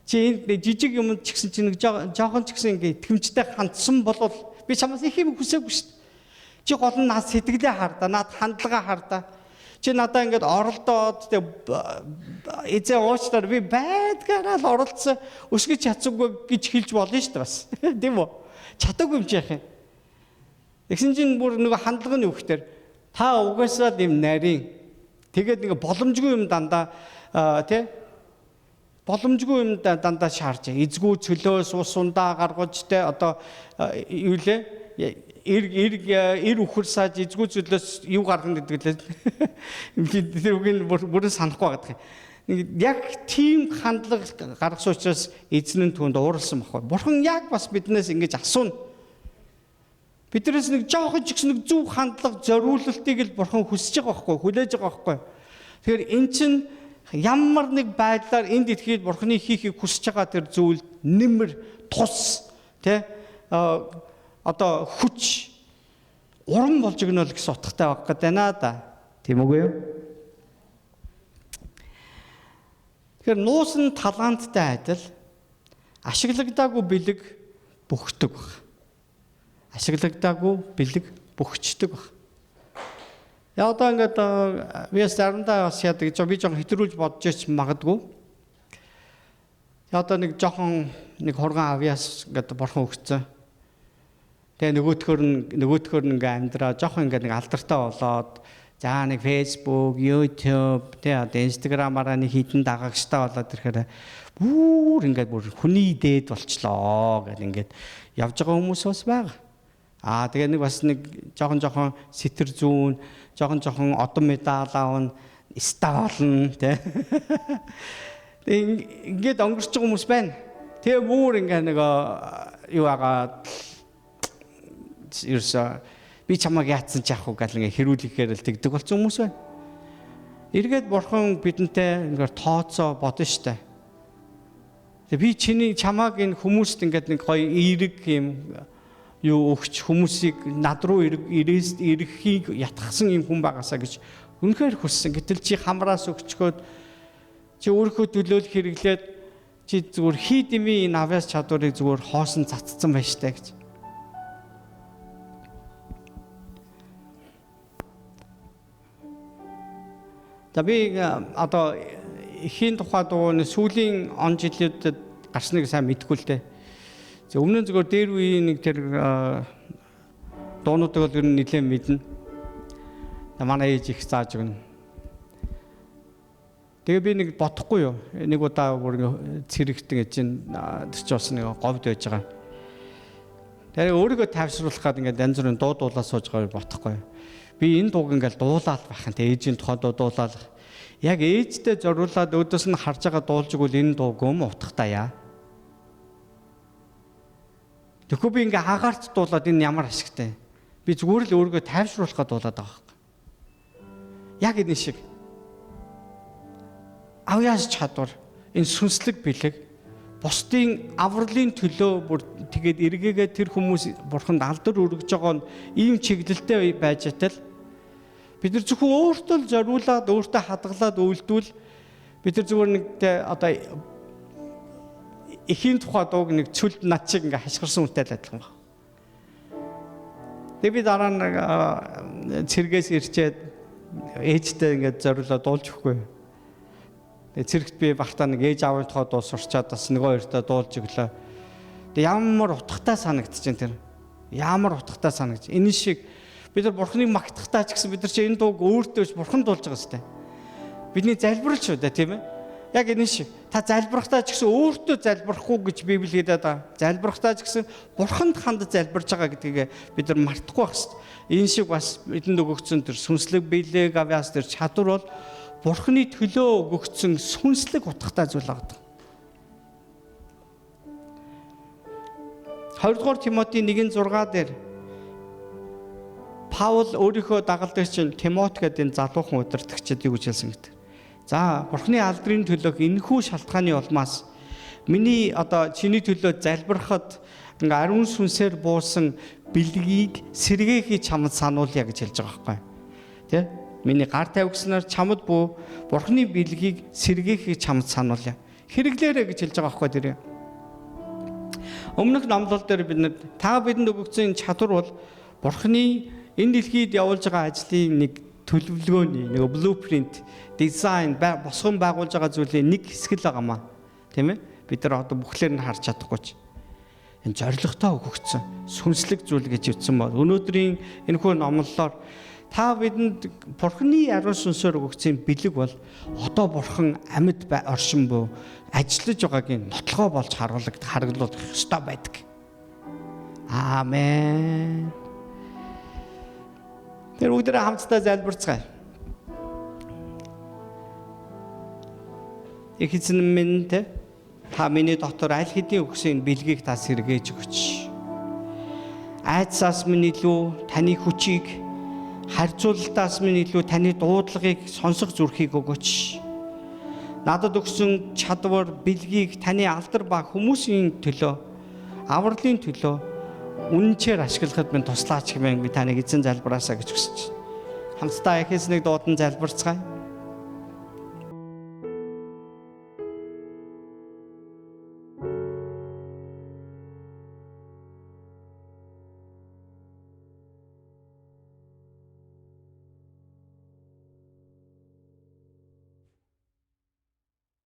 чи энэ жижиг юм ч гэсэн чи нэг жоохон ч гэсэн ингээ итгэмжтэй хандсан болвол би чамаас их юм хүсээгүй шүү дээ. Чи гол нь над сэтгэлээ хардаа, над хандлага хардаа. Чи надаа ингээд оролдоод тэг эзэн уучлаар би байдгаараа л оролцсон өсгөж чадсангүй гэж хэлж болно шүү дээ бас. Тийм үү? Чадаагүй юм чи яах юм? Тэгсэн чинь бүр нөгөө хандлага нь юу гэхээр та угаасаа л юм нарийн тэгээд нэг боломжгүй юм дандаа тий боломжгүй юм дандаа шаарч эзгүй цөлөөс ус ундаа гаргаж тий одоо юу лээ эр үхэр сааж эзгүй зүйлээс юу гаргана гэдэг лээ. Тэр үгийг бүрэн санахгүй байгаа юм. Яг тийм хандлага гаргасан учраас эзэн нь түүнд ууралсан байхгүй. Бурхан яг бас биднээс ингэж асууна. Биднээс нэг жоохон ч гэсэн нэг зөв хандлага зориулалтыг л бурхан хүсэж байгаа байхгүй, хүлээж байгаа байхгүй. Тэгэхээр эн чинь ямар нэг байдлаар энэ дэлхийд бурханы хийхийг хүсэж байгаа тэр зүйл нэмэр тус тий одоо хүч урам болж өгнө л гэсэн утгатай байх гэдэг байна да. Тийм үгүй юу? Тэгэхээр нуусан таланттай адил ашиглагдаагүй бэлэг бөхтөг баг. Ашиглагдаагүй бэлэг бөхчдөг баг. Я одоо ингээд би заримдаа бас яадаг гэж би жоохон хэтрүүлж бодож ич магадгүй. Я одоо нэг жоохон нэг хурган авьяас ингээд бурхан өгцөн. Тэгээ нөгөөтгөр нь ингээ амьдраа жоохон ингээ нэг алдартай болоод за нэг Facebook, YouTube, тэгээ одоо Instagram-аараа нэг хідэн дагагчтай болоод ирэхээр бүр ингээ бүр хүний дээд болчлоо гэл ингээд явж байгаа хүмүүс бас байгаа. Аа тэгээ нэг бас нэг жоохон сэтэр зүүн, жоохон одон медаль аавна, ста болно тэ. Тэгээ ингээд өнгөрч байгаа хүмүүс байна. Тэгээ бүр ингээ нэг юу агаад ерөөсөө би чамайг яатсан ч яах вэ гэл ингээ хэрүүлэхээр л тэгдэг болсон хүмүүс байна. Эргээд бурхан бидэнтэй ингээ тооцоо бодно штэ. Тэгээ би чиний чамааг энэ хүмүүст ингээд нэг гоё эерэг юм юу өгч хүмүүсийг над руу ирээс ирэхийг ятгсан юм хүн байгаасаа гэж үнэхээр хүссэн. Гэтэл чи хамраас өгчгөөд чи өөрийнхөө төлөөлөх хэрэглээд чи зүгээр хий дэмий энэ авьяас чадварыг зүгээр хоосон цацсан байж таа гэж. За би одоо эхийн тухай дууны сүүлийн он жилүүдэд гарсныг сайн мэдэхгүй л дээ. За өмнө нь зөвхөн дээр үеийн нэг тэр дуунуудыг бол ер нь нэлээд мэднэ. Манай ээж их зааж өгнө. Тэгээ би нэг бодохгүй юу. Нэг удаа бүр цэрэгтэн чинь тэр чинь бас нэг говьд байж байгаа. Тэгээ өөрийгөө тайвшруулах гээд ингээд янз бүрийн дуу дуулаа сууж байгаа бодохгүй. Би энэ дууг ингээл дуулаад байх юм. Тэ ээжийн тухай дуу дуулаад яг ээжтэй зориулаад өөдөөс нь харж байгаа дуулж игэл энэ дууг юм утгатай яа. Тэгэхгүй би ингээ агаарч дуулаад энэ ямар ашигтай. Би зүгээр л өөрийгөө тайвшруулах гээд дуулаад байгаа байхгүй. Яг энэ шиг авьяас чадвар энэ сүнслэг бэлэг бусдын авралын төлөө бүр тэгээд эргээгээ тэр хүмүүс бурханд алдар өргөж байгаа нь ийм чиглэлтэй байж атал бид нар зөвхөн өөртөө л зориулаад өөртөө хадгалаад үйлдвэл бид нар зүгээр нэг одоо эхийн тухай дууг нэг цүлд над шиг ингээ хашгирсан хүнтэй л адилхан баг. Тэгээ би дараа нь цэргээс ирчээд ээжтэй ингээ зориулаад дуулж өгөхгүй. Тэгээ цэрэгт би багтаа нэг ээж аавын тухай дуу сурчаад бас нөгөө хоёртой дуулж өглөө. Тэгээ ямар утгатай санагдчихээн тэр. Ямар утгатай санагдаж. Энэ шиг бид нар бурхныг магтахтаа ч гэсэн бид нар чи энэ дууг өөртөө биш бурхан дуулж байгаа сте. Бидний залбирал шүү дээ, тийм ээ. Яг энэ шиг та залбирахтаа ч гэсэн өөртөө залбирахгүй гэж Библи хэлээд байгаа. Залбирахтаа ч гэсэн бурханд ханд залбирж байгаа гэдгийг бид нар мартахгүй байх хэрэгтэй. Энэ шиг бас бидэнд өгөгдсөн тэр сүнслэг бэлэг авьяас тэр чадвар бол бурхны төлөө өгөгдсөн сүнслэг утгатай зүйл байгаа. 2 дугаар Тимоти 1:6 дээр Паул өөрийнхөө дагалдагч Тимот гэдэг энэ залуухан удирдагчид юу гэж хэлсэн гэдэг. За бурхны алдрын төлөөх энэхүү шалтгааны улмаас миний одоо чиний төлөө залбирахад ингээ ариун сүнсээр буусан бэлгийг сэргээхий чамд сануулъя гэж хэлж байгаа байхгүй. Тэ? Миний гар тавигснаар чамд бүү бурхны бэлгийг сэргээхий чамд сануулъя. Хэрэглээрэй гэж хэлж байгаа байхгүй тэр. Өмнөх номлол дээр бид нар та бидэнд өгөгдсөн энэ чадвар бол бурхны энэ дэлхийд явуулж байгаа ажлын нэг төлөвлөгөөний нэг blueprint, дизайн, босгон байгуулж байгаа зүйлийн нэг хэсэг л байгаа маа. Тийм ээ? Бид нар одоо бүхлээр нь харж чадахгүй ч. Энэ зоригтой өгөгдсөн сүнслэг зүйл гэж үтсэн бол өнөөдрийн энэхүү номлолоор та бидэнд Бурхны ариун сүнсээр өгөгдсөн бэлэг бол одоо Бурхан амьд оршин буй ажиллаж байгаагийн нотлогоо болж харуулах ёстой байдаг. Аамен. Тэр бүгдээрээ хамтдаа залбирцгаая. Их эзэн минь та миний дотор аль хэдийн өгсөн энэ бэлгийг та сэргээж өгөөч. Айдсаас минь илүү таны хүчийг, харьцуулалтаас минь илүү таны дуудлагыг сонсох зүрхийг өгөөч. Надад өгсөн чадвар, бэлгийг таны алдар ба хүмүүсийн төлөө, авралын төлөө үнэнчээр ашиглахад минь туслаач хэмээн би таныг эзэн залбираасаа гэж хүсэж байна. Хамтдаа Эхеснийг дуудан залбирцгаая.